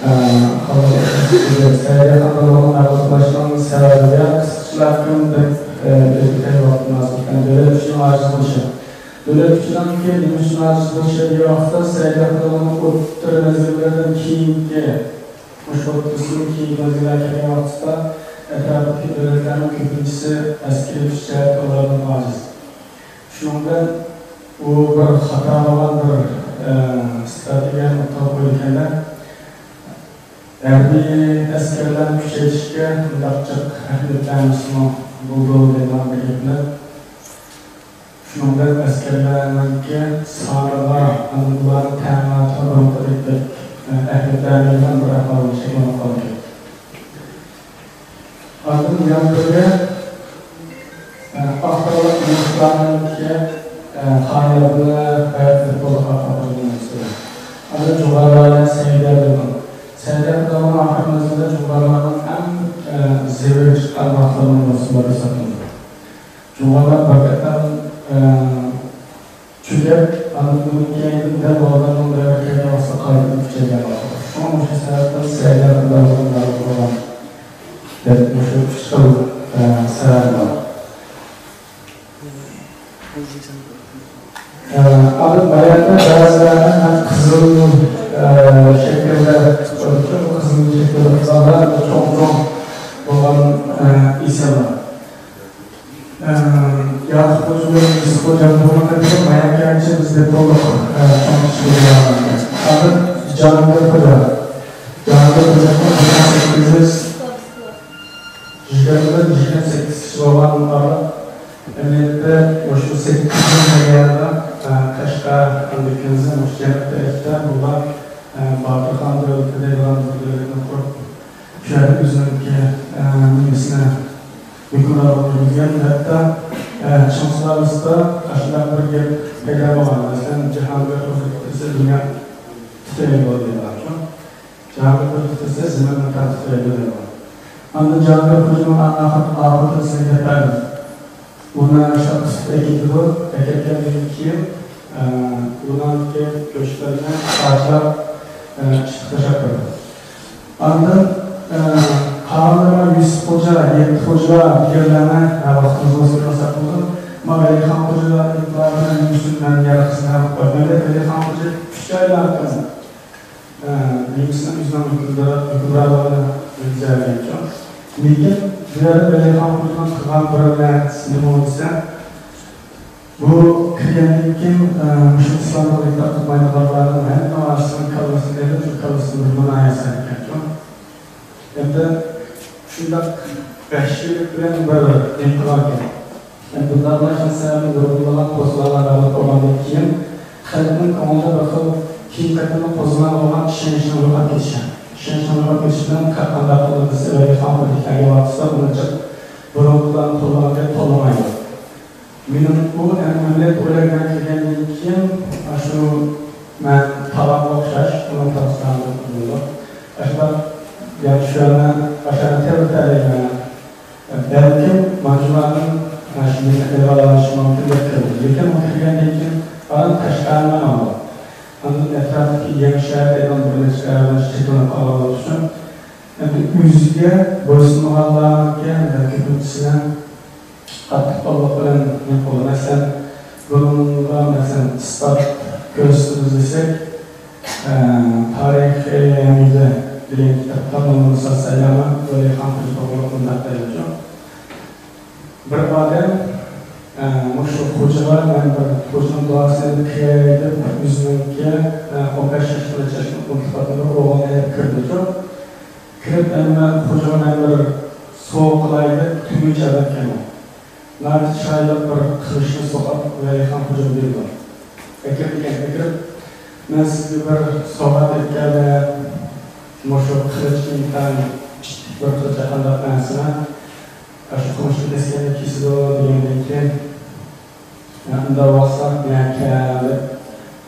ئە، سەئىدىيە خانلىقىنى مەغلۇپ قىلىشنىڭ سەۋەبى قىسقىچىلاپ بىر، ئە، بىر ۋاقىت مۇناسىۋىتى بىلەن دۆلەت كۈچىنىڭ ئاجىز بولۇشى. دۆلەت ئۇچىدىكى نېمە ئۈچۈن ئاجىز بولۇش دېگەن ۋاقىتتا، سەئىد ئەخمەت ئۇلۇغنىڭ ئوتتۇرا مەزگىللەردىن كېيىنكى، مۇشۇ ئوتتۇرىسىدىن كېيىنكى مەزگىللەرگە كەلگەن ۋاقتىدا، ئەتراپتىكى دۆلەتلەرنىڭ كۆپىنچىسى ئەسكىرىي كۈچ جەھەتتە ئۇلاردىن ئاجىز. شۇنىڭ بىلەن ئۇ بىر خاتا بولغان بىر، ئە، ئىستراتېگىيەنى ئوتتۇرىغا قويىدىكەنلەر. ھەربىي ئەسكەرلەرنى كۈچەيتىشكە مۇنداق جىق ئەھمىيەت بەرمىسىمۇ بولىدۇ دەيدىغان بىر گەپنى. شۇنىڭ بىلەن ئەسكەرلەرنىڭكى سانىغا، ئۇلارنىڭ تەمىناتىغا بۇرۇنقىدەك بەك، ئە، ئەھمىيەت بەرمەيدىغان بىر ئەھۋال شەكىللىنىپ قالدى. ئاندىن يەنە بىرى، ئە، ئاقتاغلىق مۇنىسىپالىتېتى، ئە، خانىيابىنى ھاياتىي دېپولۇق ئاقتاغلىق مۇنىسىپالىتېتى. ئاندىن جۇغاۋايە سەئىدىيە بىلەن. سەئىدىيە خۇدانىڭ ئاخىرقى مەزگىلدە جۇغاۋايەنىڭ ئەڭ، ئە، زېۋىنى چىققان ۋاقىتلىرىنىڭ بىرسى بولۇپ ھېسابلىنىدۇ. جۇغاۋايە بىر قېتىم، ئە، چۆكۈپ، ئاندىن ئۇنىڭ كەينىدىن دەل بالدۇرنىڭ دەۋرى كەلگەن ۋاقتىدا قايتىدىن كۈچەيگەن ۋاقىت. شۇڭا مۇشۇ سەۋەبتىن سەئىدىيە خۇدانىڭ نامى قويغان دەپ مۇشۇ ئۈچ خىل، ئە، سەۋەب بار. ئاندىن باياتتا بەزىلەردە مەن قىزىل، ئە، شەكىلدە قىزىل شەكىلدە قىزىللار چوڭ-چوڭ بولغان، ئە، ئىسىملار. ئە، ياقۇپ خوجا بىلەن يۈسۈپ خوجا بۇنىڭ قېتىمى بايان كەلگىنىچە بىزدە تولۇق، ئە، چوڭ كىشى بولغان. ئاندىن جاھانگىر خوجا. جاھانگىر خوجا بىر مىڭ سەككىز يۈز يىگىرمە بىر يىگىرمە سەككىز بولغان ئارىلىق ئەمەلىيەتتە مۇشۇ سەككىز يىل دېگەندە، ئە، قەشقەر، ئەمدى كۈنزى مۇشۇ جەنۇب تەرەپتە بۇلار، ئە، باتۇرخان دۆلىتى دەيدىغان بىر دۆلەتنى قۇرۇپ، شۇ يەردە ئۆزىنىڭكى، ئە، نېمىسىنى ھۆكۈمرانلىقىنى يۈرگۈزگەن. ھەتتا، ئە، چىڭ سۇلالىسىدا ئاشۇنداق بىر گەپ پەيدا بولغان. مەسىلەن، جاھانگىر خوجا تۇتۇلسا دۇنيا تىترەيدۇ دەيدىغان. جاھانگىر خوجا تۇتۇلسا زېمىن ماكان تىترەيدۇ دەيدىغان. ئاندىن جاھانگىر خوجىنىڭ ئاخىر، ئاخىرىدا سىزگە دەپ بەردىم. ئۇنى شۇنداق تۇتۇپ ئەكېتىدۇ. ئەكەتكەندىن كېيىن، ئە، ئۇنىڭكى گۆشلىرىنى پارچىلاپ، ئە، ئىشقا تاشلاپ قويىدۇ. ئاندىن، ئە، قالغانلىرى يۈسۈپ خوجا، يەتتە خوجا دېگەنلەرنى، ئە، ۋاقتىمىز بولسا كۆرسەك بولىدۇ. مانا ۋەلىخان خوجا ئېتىبارىنى مەن يەنە قىسمەن قويمايلى. ۋەلىخان خوجا ئۈچ ئايلاردىن ئە، نېمىسىنىڭ ئۆزىنىڭ ھۆكۈمرانلىقىنى يۈرگۈزەلمەيدىكەن. لېكىن بۇ يەردە ۋەلىخان خوجىنىڭ قىلغان بىر نەرسىسى نېمە دېسە، بۇ كىرگەندىن كېيىن، ئە، مۇشۇ ئىسلامغا ئېتىقاد قىلمايدىغانلارنىڭ ھەممە ئارىسىنىڭ كاللىسىنى ئېلىپ، شۇ كاللىسىنى بىر مۇنايە سالىدىكەن. ئەمدى شۇنداق ۋەھشىيلىك بىلەن بىر نېمە قىلغانىكەن. ئەمدى بۇنداق بىلەن شۇ سەۋەبتىن نۇرغۇنلىغان قوزغىلاڭلار مەغلۇپ بولغاندىن كېيىن، خەلقنىڭ كۆڭلىدە بىر خىل كېيىن قېتىملىق قوزغىلاڭ بولغان ئىشەنچنىڭ يوقاپ كېتىشى. ئىشەنچنىڭ يوقاپ كېتىشى بىلەن قانداق قىلىدۇ دېسە، ۋەلىخان خوجا كەلگەن ۋاقتىدا ئۇنى جىق بۇرۇنقىلارنى قوللىغاندەك قوللىمايدۇ. مېنىڭ ئۇ ئەمەلىيەت ئويلاپ مەن كىرگەندىن كېيىن، ئاشۇ مەن تاغامغا ئوخشاش، ئۇنىڭ تاغىسىدا بولىدۇ. ئاشۇنداق ياخشى يەرنى، ئاشۇ يەرنى تېۋىتەلەيمەن. بەلكىم مانجۇلارنىڭ مانا شۇ يېرىنى ئېلىۋالالىشى مۇمكىن دەپ كىردىم. لېكىن ئۇ كىرگەندىن كېيىن ئاران قەشقەرنى ئالدى. ئاندىن ئەتراپتىكى يېڭىشەھەر دەيدىغان بىر نەچچە ئەۋلاد شەكىللىنىپ قالغان بولۇشى ئۈچۈن، ئەمدى ئۆزىگە بويسۇنمىغانلارنىڭكى ھەمدە كۆپىنچىسىنى قاتتىق قوللۇق بىلەن نېمە قىلدى. مەسىلەن، بۇنىڭغا، مەسىلەن، ئىسپات كۆرسىتىمىز دېسەك، ئە، تارىخىي ھەمىدە دېگەن كىتابتا مۇنۇ مىسال سەيلەنگەن ۋەلىخان خوجا توغرۇلۇق مۇنداق دەيدۇ. بىر ئادەم، ئە، مۇشۇ خوجىغا مەن بىر خوجىنىڭ دۇئاسىنى ئېلىپ كىرەي دەپ، ئۆزىنىڭكى، ئە، ئون بەش ياشقىچە ئىلتىپاتلىق ئوغلىنى ئېلىپ كىردىچۇ. كىرىپ، ئەمما خوجىغا مەن بىر سوۋغا قىلاي دەپ، تۈگۈنچى ئادەمكەن ئۇ. ناھايىتى چىرايلىق بىر قىلىچنى سوقۇپ، ۋەلىخان خوجىغا بېرىدۇ. ئەكىرىپ، ئەكىرىپ، مەن سىزگە بىر سوۋغات ئېلىپ كەلدىم. مۇشۇ قىلىچ ئىنتايىن ئىتتىك بىر قىلىچ، قانداق مەنىسىنى، ئاشۇ قومۇشنى كەسكەندە كېسىدۇ دېگەندىن كېيىن، يا ئۇنداق بولسا مەن كەل دەپ،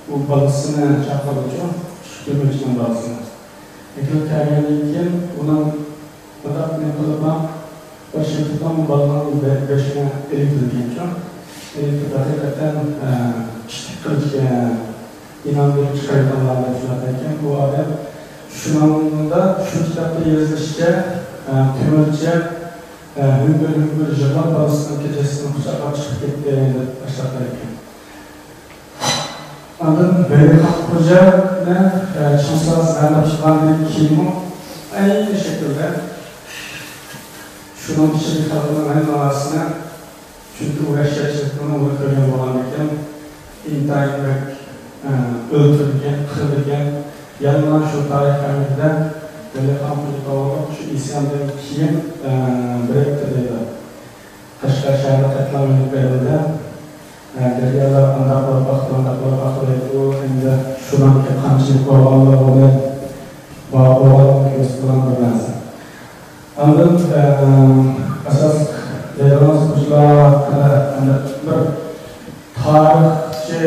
ئۇ بالىسىنى چاقىرىدۇچۇ، شۇ تۈگۈنچىنىڭ بالىسىنى. ئەكىرىپ كەلگەندىن كېيىن، ئۇنىڭ مۇنداق نېمە قىلىدۇ، بىر شىلتىدىن بالىنىڭ بېشىنى ئېلىپ كېتىدىكەنچۇ. ئېلىپ كېتىپ، ھەقىقەتەن، ئە، ئىتتىك قىلىچكەن، ئىنان بېرىپ چىقايدىغانلار دەپ شۇنداق ئەكەن. ئۇ ئادەم شۇنىڭدا، شۇ كىتابتا يېزىلىشىچە، ئە، تۆمۈرچى، ئە، ھۈڭگۈر-ھۈڭگۈر يىغلاپ بالىسىنىڭ جەسىتىنى قۇچاقلاپ چىقىپ كەتتى دەپ باشلاپ بەرگەن. ئاندىن ۋەلىخان خوجانى، ئە، چىڭ ساز مەمۇر قىلغاندىن كېيىنمۇ ئەينى شەكىلدە شۇنىڭ ئىچىدىكى خەلقنىڭ ھەممىسىنى، چۈنكى ئۇ ۋەھشىيەتچىلىكنى ئۇنى كۆرگەن بولغاندىكىن، ئىنتايىن بەك، ئە، ئۆلتۈرىدىكەن، قىلىدىكەن. يەنىلا شۇ تارىخ ئەمىلىدە ۋەلىخان خوجا توغرۇلۇق شۇ ئىسياندىن كېيىن، ئە، بىر ھەپتە دەيدۇ. قەشقەر شەھىرى قەتلىئام ئېلىپ بېرىلدى. ئە، دەريالار ئانداق بولۇپ باقتى، مۇنداق بولۇپ باقتى دەيدۇ. ئۇ ئەمدى شۇنىڭكى قانچىلىك بولغانلىقىنى، بار بولغانلىقىنى كۆرسىتىدىغان بىر نەرسە. ئاندىن، ئە، ئاساسلىق دەيدىغىنىمىز خوجىلار ھەققىدە ئەمدى بىر تارىخچى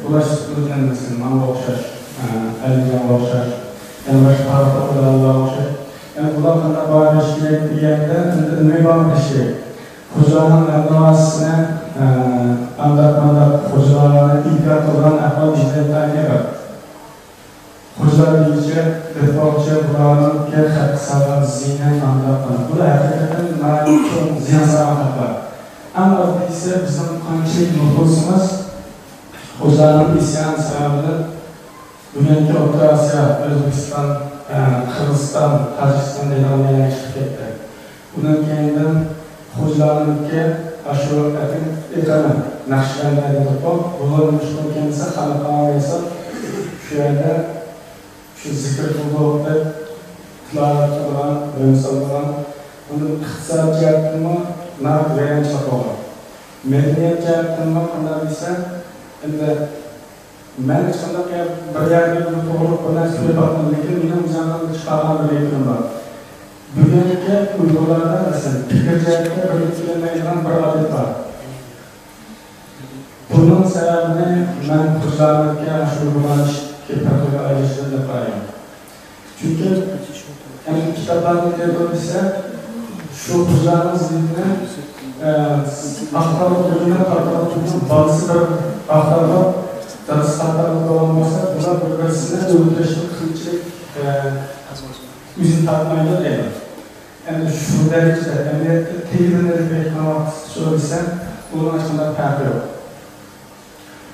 بولۇش سۈپىتىدىن مەسىلەن، ماڭا ئوخشاش، ئە، ئەلىجانغا ئوخشاش، يەنە باشقا تارىخ ئوقۇيدىغانلارغا ئوخشاش. يەنى بۇلار قانداق باھا بېرىشى كېرەك دېگەندە، ئەمدى ئىلمىي باھا بېرىش كېرەك. خوجىلارنىڭ ھەممىسىنى، ئە، ئانداق مۇنداق خوجىلارنى ئىنكار قىلىدىغان ئەھۋال بىزدە ئىنتايىن ئېغىر. خوجىلار دېگۈچە، دەپ باققۇچە بۇلارنىڭكى خەلققە سالغان زىيىنى ئانداق مۇنداق. بۇلار ھەقىقەتەن ناھايىتى چوڭ زىيان سالغان خەقلەر. ئەڭ ئاددىيسى بىزنىڭ قانچىلىك نوپۇسىمىز خوجىلارنىڭ ئىسيانى سەۋەبىدىن بۈگۈنكى ئوتتۇرا ئاسىيا، ئۆزبېكىستان، ئە، قىرغىزىستان، تاجىكىستان دەيدىغان يەرلەرگە چىقىپ كەتتى. ئۇنىڭ كەينىدىن خوجىلارنىڭكى ئاشۇ ئېقىم-، ئېقىمى، نەقشىبەندىيە دېدۇققۇ، بۇلار نېمىشقا كەلسە خانىقاغا ياساپ، شۇ يەردە شۇ زىكىر قىلدۇق دەپ تىلاۋەت قىلىدىغان، غەم سالىدىغان، ئۇنىڭ ئىقتىساد جەھەتتىنمۇ ناھايىتى ۋەيرانچىلىق بولغان. مەدەنىيەت جەھەتتىنمۇ قانداق دېسە، ئەمدى مەن ھېچقانداق يەر، بىر يەردە بىر توغرىلىق بىر نەرسە سۆزلەپ باقمىدىم، لېكىن مېنىڭ ئۆزۈمنىڭ چىقارغان بىر يەكۈنۈم بار. بۈگۈنكى ئۇيغۇرلاردا، مەسىلەن، پىكىر جەھەتتە بىرلىككە كېلەلمەيدىغان بىر ئادەت بار. بۇنىڭ سەۋەبىنى مەن خوجىلارنىڭكى شۇ ئۇيغۇرلارنىڭ ئىچىدىكى پەرقلەرگە ئايرىشىشىدىن دەپ قارايمەن. چۈنكى ئەمدى كىتابلارنى ئوقۇيدۇ دېسە، شۇ خوجىلارنىڭ زېمىنىنى، ئە، ئاقتارلىق بۆلۈمى، ئاقتارلىق بۆلۈمىنىڭ بالىسى بىر ئاقتارلىق، دادىسى ئاقتارلىق بولغان بولسا، بۇلار بىر-بىرسىنى ئۆلتۈرۈشنى قىلچىلىك، ئە، ئۆزى تارتمايدۇ دەيدۇ. ئەمدى شۇ دەرىجىدە ئەمەلىيەتتە تېگىدىن ئېلىپ ئېيتقان ۋاقىتتا سورىسا، ئۇنىڭ ھېچقانداق پەرقى يوق.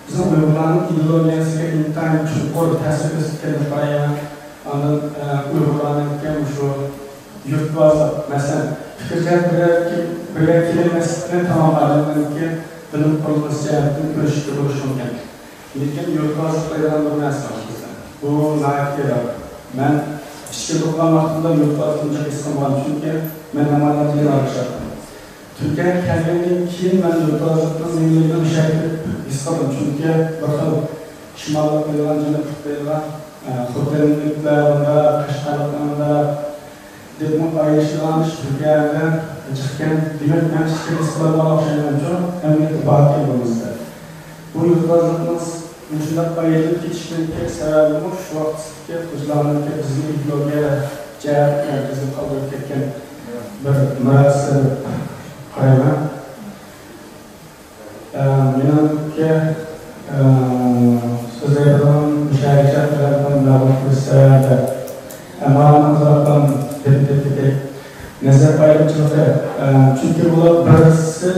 بىزنىڭ ئۇيغۇرلارنىڭ ئىدېئولوگىيەسىگە ئىنتايىن چوڭقۇر تەسىر كۆرسەتكەن دەپ قارايمەن. ئاندىن، ئە، ئۇيغۇرلارنىڭكى مۇشۇ يۇرتبازلىق، مەسىلەن، پىكىر جەھەتتە بىر يەرگە، بىر يەرگە كېلەلمەسلىكنى تامام ئادەملەرنىڭكى بىلىم قۇرۇلمىسى جەھەتتىن كۆرۈشكە بولۇشى مۇمكىن. لېكىن يۇرتبازلىق دەيدىغان بىر نەرسە بار بىزدە. بۇ ناھايىتى ئېغىر. مەن ئىچكىرىدە ئوقۇغان ۋاقتىمدا يۇرتبازلىقنى جىق ھېس قىلمىغان، چۈنكى مەن ھەممە ئادەمدىن ئايرىلىپ كەتتىم. تۈركىيەگە كەلگەندىن كېيىن مەن يۇرتبازلىقنىڭ نېمىلىكىنى مۇشۇ يەردە ھېس قىلدىم، چۈنكى بىر خىل شىماللىق دەيدىغان، جەنۇبلۇق دەيدىغان، ئە، خوتەنلىكلەر مۇنداق، قەشقەرلىكلەر مۇنداق، دەپمۇ ئايرىشىدىغان ئىش تۈركىيەدە جىق ئىكەن. دېمەك، مەن ئىچكى ھېس قىلىدىغان ئوخشايمەنچۇ؟ ئەمەلىيەتتە باركەن بۇ نەرسىلەر. بۇ يۇرتبازلىقنىڭ مۇشۇنداق ئايرىلىپ كېتىشىنىڭكى سەۋەبىمۇ شۇ ۋاقىتتىكى خوجىلارنىڭكى بىزنى ئىدېئولوگىيە جەھەتتە بىزنى قالدۇرۇپ كەتكەن بىر مىراسى دەپ قارايمەن. ئە، مېنىڭكى، ئە، سۆزلەيدىغىنىم مۇشۇ يەرگىچە قىلىپ مەلۇم قىلىش سەۋەبى. ئەمما مەن ئۇزاقتىن دېپىتېتتىكى نەزەر ئايرىمچىلىقى، ئە، چۈنكى بۇلار بىرسى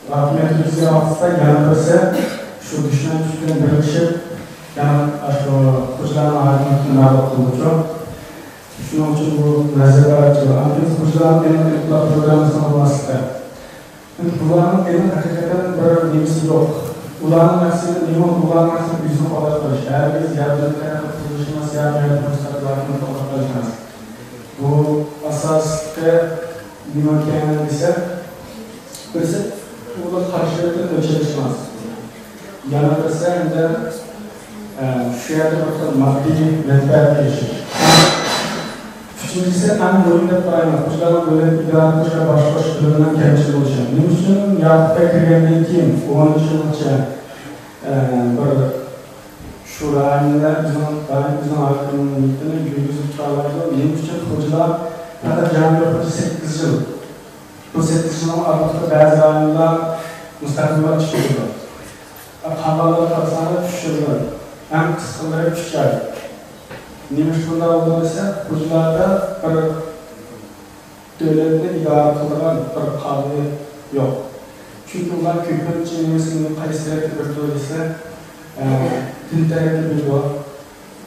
ھاكىمىيەتكە كەلگەن ۋاقىتتا يەنە بىرسى شۇ دۈشمەن كۈچ بىلەن بىرلىشىپ، يەنە شۇ خوجىلارنىڭ ھاكىمىيىتىنى مەغلۇپ قىلدىچۇ. شۇنىڭ ئۈچۈن بۇ نەزەر ئايرىمچىلىقى. ئاندىن خوجىلارنىڭ ئېنىق ئىنقىلاب پروگراممىسىنىڭ بولماسلىقى. ئەمدى بۇلارنىڭ ئېنىق ھەقىقەتەن بىر نېمىسى يوق. ئۇلارنىڭ مەقسىتى نېمە؟ ئۇلارنىڭ مەقسىتى ئۆزىنى قوغداپ قېلىش. ھەرگىز يەردىن تەرەققىي قىلىش ئەمەس، يەردىن تەرەققىي قىلىش ئەمەس. بۇ ئاساسلىقى نېمە ئىكەن دېسەك، بىرسى، ئۇلار قارشىلىقتىن ئۆچ ئېلىشماس. يەنە بىرسى، ئەمدى، ئە، شۇ يەردە بىر خىل ماددىي مەنپەئەتكە ئېرىشىش. ئۈچىنچىسى، ئەڭ مۇھىم دەپ قارايمەن، خوجىلارنىڭ دۆلەت ئىدارە قىلىش ۋە باشقۇرۇش بىلىمىنىڭ كەمچىل بولۇشى. نېمە ئۈچۈن ياقۇپ بەگ كىرگەندىن كېيىن ئون ئۈچ يىلغىچە، ئە، بىر شۇ رايوندا ئۆزىنىڭ، دائىم ئۆزىنىڭ ھاكىمىيىتىنى يۈرگۈزۈپ تۇرالايدۇ؟ نېمە ئۈچۈن خوجىلار پەقەت جەنۇبىي خوجا سەككىز يىل، بۇ سەككىز يىلنىڭ ئارىلىقىدا بەزى رايونلار مۇستەقىل بولۇپ چىقىدۇ. قالغانلىرىغا قارىساڭلار، ئۈچ يىلدىن، ئەڭ قىسقىلىرى ئۈچ ئاي. نېمىشقا بۇنداق بولىدۇ دېسە، خوجىلاردا بىر دۆلەتنى ئىدارە قىلىدىغان بىر قانۇنىيەت يوق. چۈنكى ئۇلار كۆپىنچە نېمىسىنى، قايسى تەرەپكە بېرىدۇ دېسە، دىن تەرەپكە بېرىدۇ.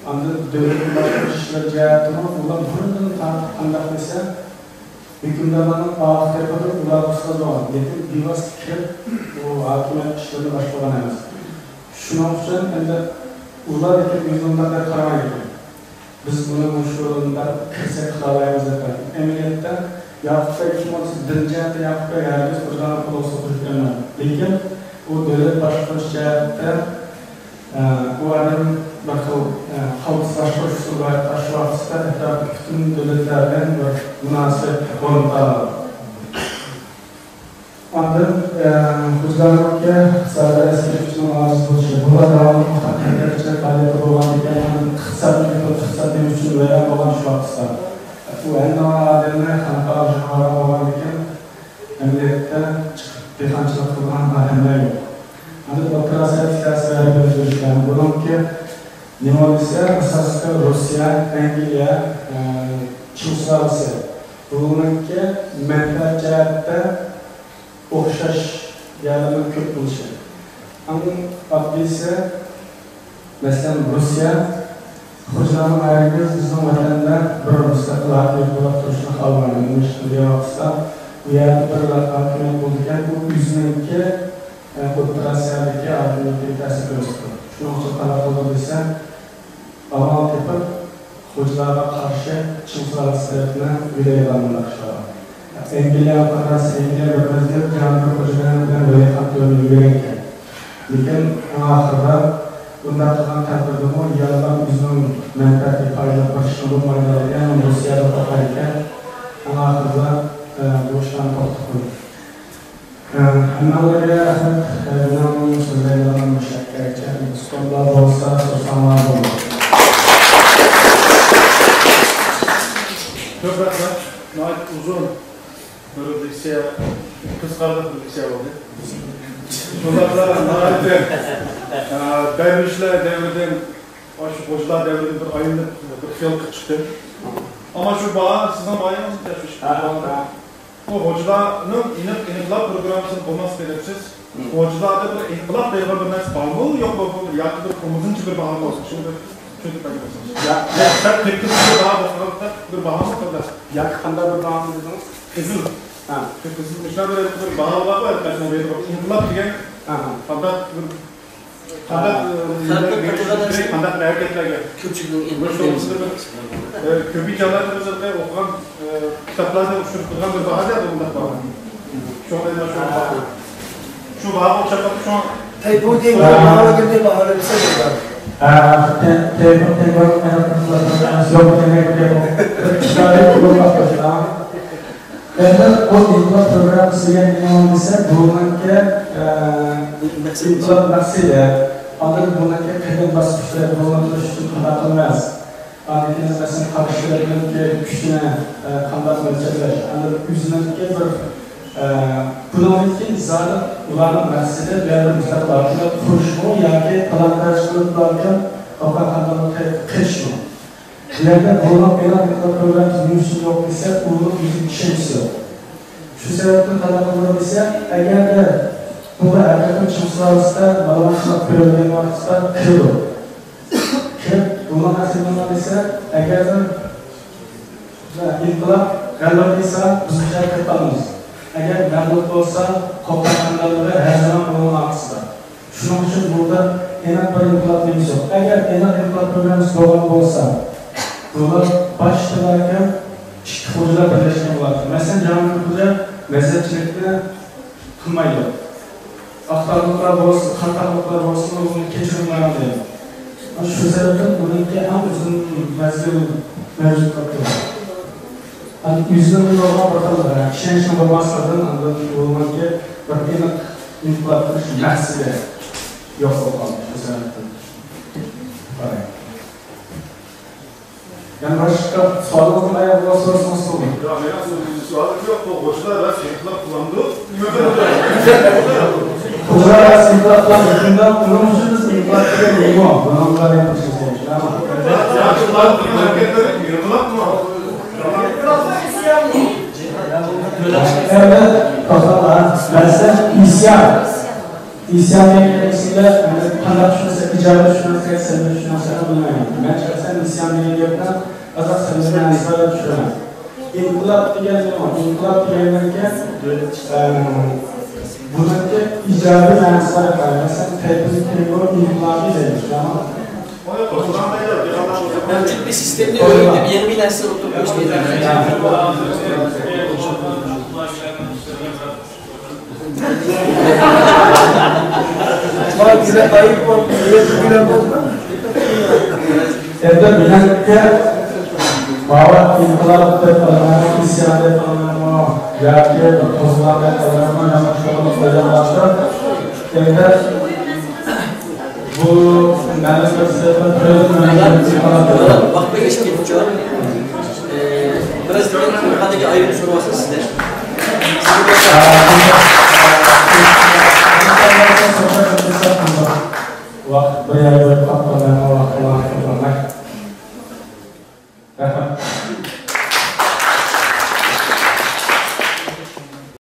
ئاندىن دۆلەتنى باشقۇرۇش ئىشلىرى جەھەتتىمۇ ئۇلار بۇرۇندىن تارتىپ قانداق دېسە، ھۆكۈمدارلارنىڭ ئارقا تەرىپىدىن ئۇلارغا ئۇستاز بولغان، لېكىن بىۋاسىتە كىرىپ، ئۇ ھاكىمىيەت ئىشلىرىنى باشقۇرغان ئەمەس. شۇنىڭ ئۈچۈن ئەمدى ئۇلار لېكىن ئۆزىنىڭ بىر قارىمايدىكەن. بىز بۇنى مۇشۇ بىر كىرسەك قىلالايمىز دەپ ئېيتتى. ئەمەلىيەتتە ياقۇپ بەگ كىم بولسا، دىن جەھەتتە ياقۇپ بەگ ھەرگىز بىر دانە قول ئۇستىسى كۆرمەيدۇ. لېكىن ئۇ دۆلەت باشقۇرۇش جەھەتتە، ئە، ئۇ ئادەم بىر خىل، ئە، خەلقسىز باشقۇرۇش ئۇسۇلى بار. شۇ ۋاقىتتا ئەتراپتىكى پۈتۈن دۆلەتلەر بىلەن بىر مۇناسىۋەت ئورنىتالىدۇ. ئاندىن، ئە، خوجىلارنىڭكى ئىقتىسادىي ئەسكىرىي كۈچىنىڭ ئاجىز بولۇشى، بۇلار داۋاملىق مۇشۇنداق تەنقىدچىلىك پائالىيىتى بولغاندىكىن، ئاندىن ئىقتىسادنى، ئىقتىساد نېمە ئۈچۈن ۋەيران بولغان شۇ ۋاقىتتا. بۇ ھەممە ئادەمنى خانقاغا يىغىۋالغان بولغاندىكىن، ئەمەلىيەتتە چىقىپ دېھقانچىلىق قىلغان ئادەملەر يوق. ئاندىن ئوتتۇرا ئاسىيا ئىتتىپاقى ۋە بىرلەشمىگەن بۇنىڭكى نېمە دېسە، ئاساسلىقى روسىيە، ئەنگلىيە، ئە، چىڭ سۇلالىسى. بۇنىڭكى مەنپەئەت جەھەتتە ئوخشاش يەرلەرنىڭ كۆپ بولۇشى. ئەڭ ئاددىيسى، مەسىلەن، روسىيە خوجىلارنىڭ ھەرگىز بىزنىڭ ۋەتەندە بىر مۇستەقىل ھاكىمىيەت بولاپ تۇرۇشىنى خالىمايدۇ. نېمىشقا دېگەن ۋاقىتتا، ئۇ يەردە بىر ھاكىمىيەت بولىدىكەن، ئۇ ئۆزىنىڭكى، ئە، ئوتتۇرا ئاسىيادىكى ھاكىمىيىتىگە تەسىر كۆرسىتىدۇ. شۇنىڭ ئۈچۈن قانداق قىلىدۇ دېسە، ئامال تېپىپ، خوجىلارغا قارشى چىڭ سۇلالىسى تەرەپنى ئۆيلەيدىغان بۇنداق ئىشلار بار. ئەنگلىيە قارىسا، ئەنگلىيە بىر مەزگىل جاھانگىر خوجا بىلەن ۋەلىخان تۆرىنى ئۆيلەنگەن. لېكىن ئەڭ ئاخىرىدا بۇنداق قىلغان تەقدىردىمۇ يا ئۇلار ئۆزىنىڭ مەنپەئەتىگە پايدىلىق بىر ئىشنى بولمايدىغان يەنى روسىيەدە توختايدىكەن. ئەڭ ئاخىرىدا، ئە، بۇ ئىشلارنى توختىتىپ قويدى. ئە، ھەممىڭلارغا رەھمەت. ئە، مېنىڭ سۆزلەيدىغىنىم مۇشۇ يەرگىچە. ئۇستاملار بولسا سورىساڭلار بولىدۇ. كۆپ رەھمەت. ناھايىتى ئۇزۇن بىر لېكسىيە، قىزىقارلىق بىر لېكسىيە بولدى. شۇنداقلا ناھايىتى، ئە، دەرۋىشلەر دەۋرىدىن، ئاشۇ خوجىلار دەۋرىدىن بىر ئايلىنىپ بىر خىيال قىلىپ چىقتىم. ئەمما شۇ باھا، سىزنىڭ باھايىڭىزنى تەشۋىش قىلىپ، بۇ خوجىلارنىڭ ئېنىق ئىنقىلاب پروگراممىسىنى قوللانسا دەپسىز. مم. خوجىلاردا بىر ئىنقىلاب دەيدىغان بىر نەرسە بارمۇ، يوقمۇ؟ بۇ ياكى بىر ئومۇمىي بىر باھا بولسا، شۇنى بىر چۈشەندۈرۈپ بەرگىن. يا، يا، سەل تېپكىلىك بىر باھا بولسا، بىر باھامۇ قىلدى. ياكى قانداق بىر باھا دېدىڭىز؟ قىزىل. ھە. قىزىل. مۇشۇنداق بىر، بىر باھا بارغۇ، ئىنقىلاب دېگەن. ھە، ھە. قانداق بىر قانداق، ئە، خەلقنىڭ مىللەت قىلىدىغان ئىشى، قانداق ھەرىكەتلەرگە كۆپچىلىكنىڭ ئېنىق بىر شۇ بىلىشى. بىر، ئە، كۆپىنچە ھالەتتە بىز ئوقۇغان، ئە، كىتابلاردا ئۇچرىتىدىغان بىر باھا دەپ بۇنداق باھا. شۇڭا مەن شۇ باھا، شۇ باھاغا ئوخشاپ قاپتۇ، شۇڭا تەيپۇڭ تەيپۇڭ باھا كىردى، باھا بەرسە بولىدۇ. ھە، تەي-، تەيپۇڭ تەيپۇڭ يوق دېمەك، يوق. ئىشلارنى قوللاپ قويسا. ئەمدى ئۇ ئىنقىلاب پروگراممىسى دېگەن نېمە دېسە، بۇنىڭكى، ئە، ئىنقىلاب مەقسىتى، ئاندىن بۇنىڭكى قەدەم باسقۇچلىرى، بۇنى قىلىش ئۈچۈن قانداق قىلىمىز؟ ئاندىن كېيىن مەسىلەن، قارشى تەرەپنىڭكى كۈچىنى، ئە، قانداق مۆلچەرلەش، ئاندىن ئۆزىنىڭكى بىر، ئە، بۇنىڭدىن كېيىن زادى ئۇلارنىڭ مەقسىتى بۇ يەردە مۇستەقىل ھاكىمىيەت قۇرۇشمۇ ياكى تالاپەتچى قىلىپ بۇلارنى قانداق قىلىشمۇ؟ بۇ يەردە بۇنىڭ ئېنىق ئىنقىلاب پروگراممىسى نېمە ئۈچۈن يوق دېسە، ئۇنىڭ ئۆزىگە ئىشەنچىسى يوق. شۇ سەۋەبتىن قانداق قىلىدۇ دېسە، ئەگەردە بۇ ھەقىقەتەن چىڭ سۇلالىسىدا مانا مۇشۇنداق كۆرۈلگەن ۋاقىتتا كىرىدۇ. كىرىپ، بۇنىڭ ئەسلى نېمە دېسە، ئەگەردە ئىنقىلاب غەلىبە قىلسا، بىز بىچارە قېلىپ قالىمىز. ئەگەر مەغلۇپ بولسا، قوپقان قانداللىقى ھەر زامان ئۇنىڭ ئارقىسىدا. شۇنىڭ ئۈچۈن بۇنىڭدا ئېنىق بىر ئىنقىلاب نېمىسى يوق. ئەگەر ئېنىق ئىنقىلاب پروگراممىسى بولغان بولسا، بۇلار باشتىلاركەن ئىككى خوجىلار بىرلەشكەن بولاتتى. مەسىلەن، جاھانگىر خوجا مەزھەپچىلىكنى قىلمايدۇ. ئاقتاغلىقلار بولسا، قاراتاغلىقلار بولسا، ئۇنى كەچۈرمەيدۇ. شۇ سەۋەبتىن ئۇنىڭكى ئەڭ ئۇزۇن مەزگىل مەۋجۇت بولۇپ تۇرىدۇ. ئۆزىنىڭ بولغان بىر خىل ئىشەنچنىڭ بولماسلىقىدىن ئاندىن بۇنىڭكى بىر ئېنىق ئىنقىلاب قىلىش مەقسىتى يوق بولۇپ قالدى شۇ سەۋەبتىن. قاراڭ. يەنە باشقا سوئالىڭىزنى ئاياغ بىلەن سورىسىڭىز بولىدۇ. ياق، مېنىڭ سوئالىم يوق. بۇ خوجىلار راست ئىنقىلاب قىلامدۇ؟ نېمە قىلىدۇ؟ خوجىلار راست ئىنقىلاب قىلامدۇ؟ شۇنداق، ئۇنىڭ ئۈچۈن بىز ئىنقىلاب دېگەن نېمە؟ بۇنىڭغا دەپ قوشۇش كېرەك. ئىنقىلاب قىلغان ھەرىكەتلىرى ئىنقىلابمۇ؟ ئەمدى توختاڭلار، مەسىلەن، ئىسيان. ئىسيان دېگەن ئىسىمدە قانداق چۈشىنىسەك؟ ئىجابىي چۈشىنىڭ، سەلبىي چۈشىنىڭ بىلمەيمەن. مەن شەخسەن نىسيان دېگەن گەپنى ئازراق سەلبىي مەنىسىدا چۈشىنىمەن. ئىنقىلاب دېگەن نېمە؟ ئىنقىلاب دېگەندىن كېيىن، ئەم، بۇنىڭكى ئىجابىي مەنىسى بار. مەسىلەن، تەيپىن تەيمۇر ئىنقىلابى دەيمىز، شۇنداقمۇ؟ مەۋجۇت بىر سىستېمىنى ئۆگىنىپ، يېڭى بىر نەرسە ئوتتۇرىغا قويۇش دېگەن. ئەمدى بىلەنكى ماۋۇ ئىنقىلاب دەپ قىلىنغانمۇ، ئىسيان دەپ قىلىنغانمۇ ياكى قوزغىلاڭ دەپ قىلىنغانمۇ، يامان شۇغۇللۇق قويغان ۋاقىتتا، ئەمدى بۇ مەلۇم بىر سەۋەبتىن تۆت مەلۇم بىر ئىنقىلاب دەپ ۋاقىت بېكىشىپ كېتىپچۇ. ئى، بىراز كېيىن قانداق ئايرىم سورىۋالسا سىزدىن. ۋاقىت بىر يەردە بولۇپ قاپتۇ، مەن ۋاقىت بىلەن قىلماي. رەھمەت.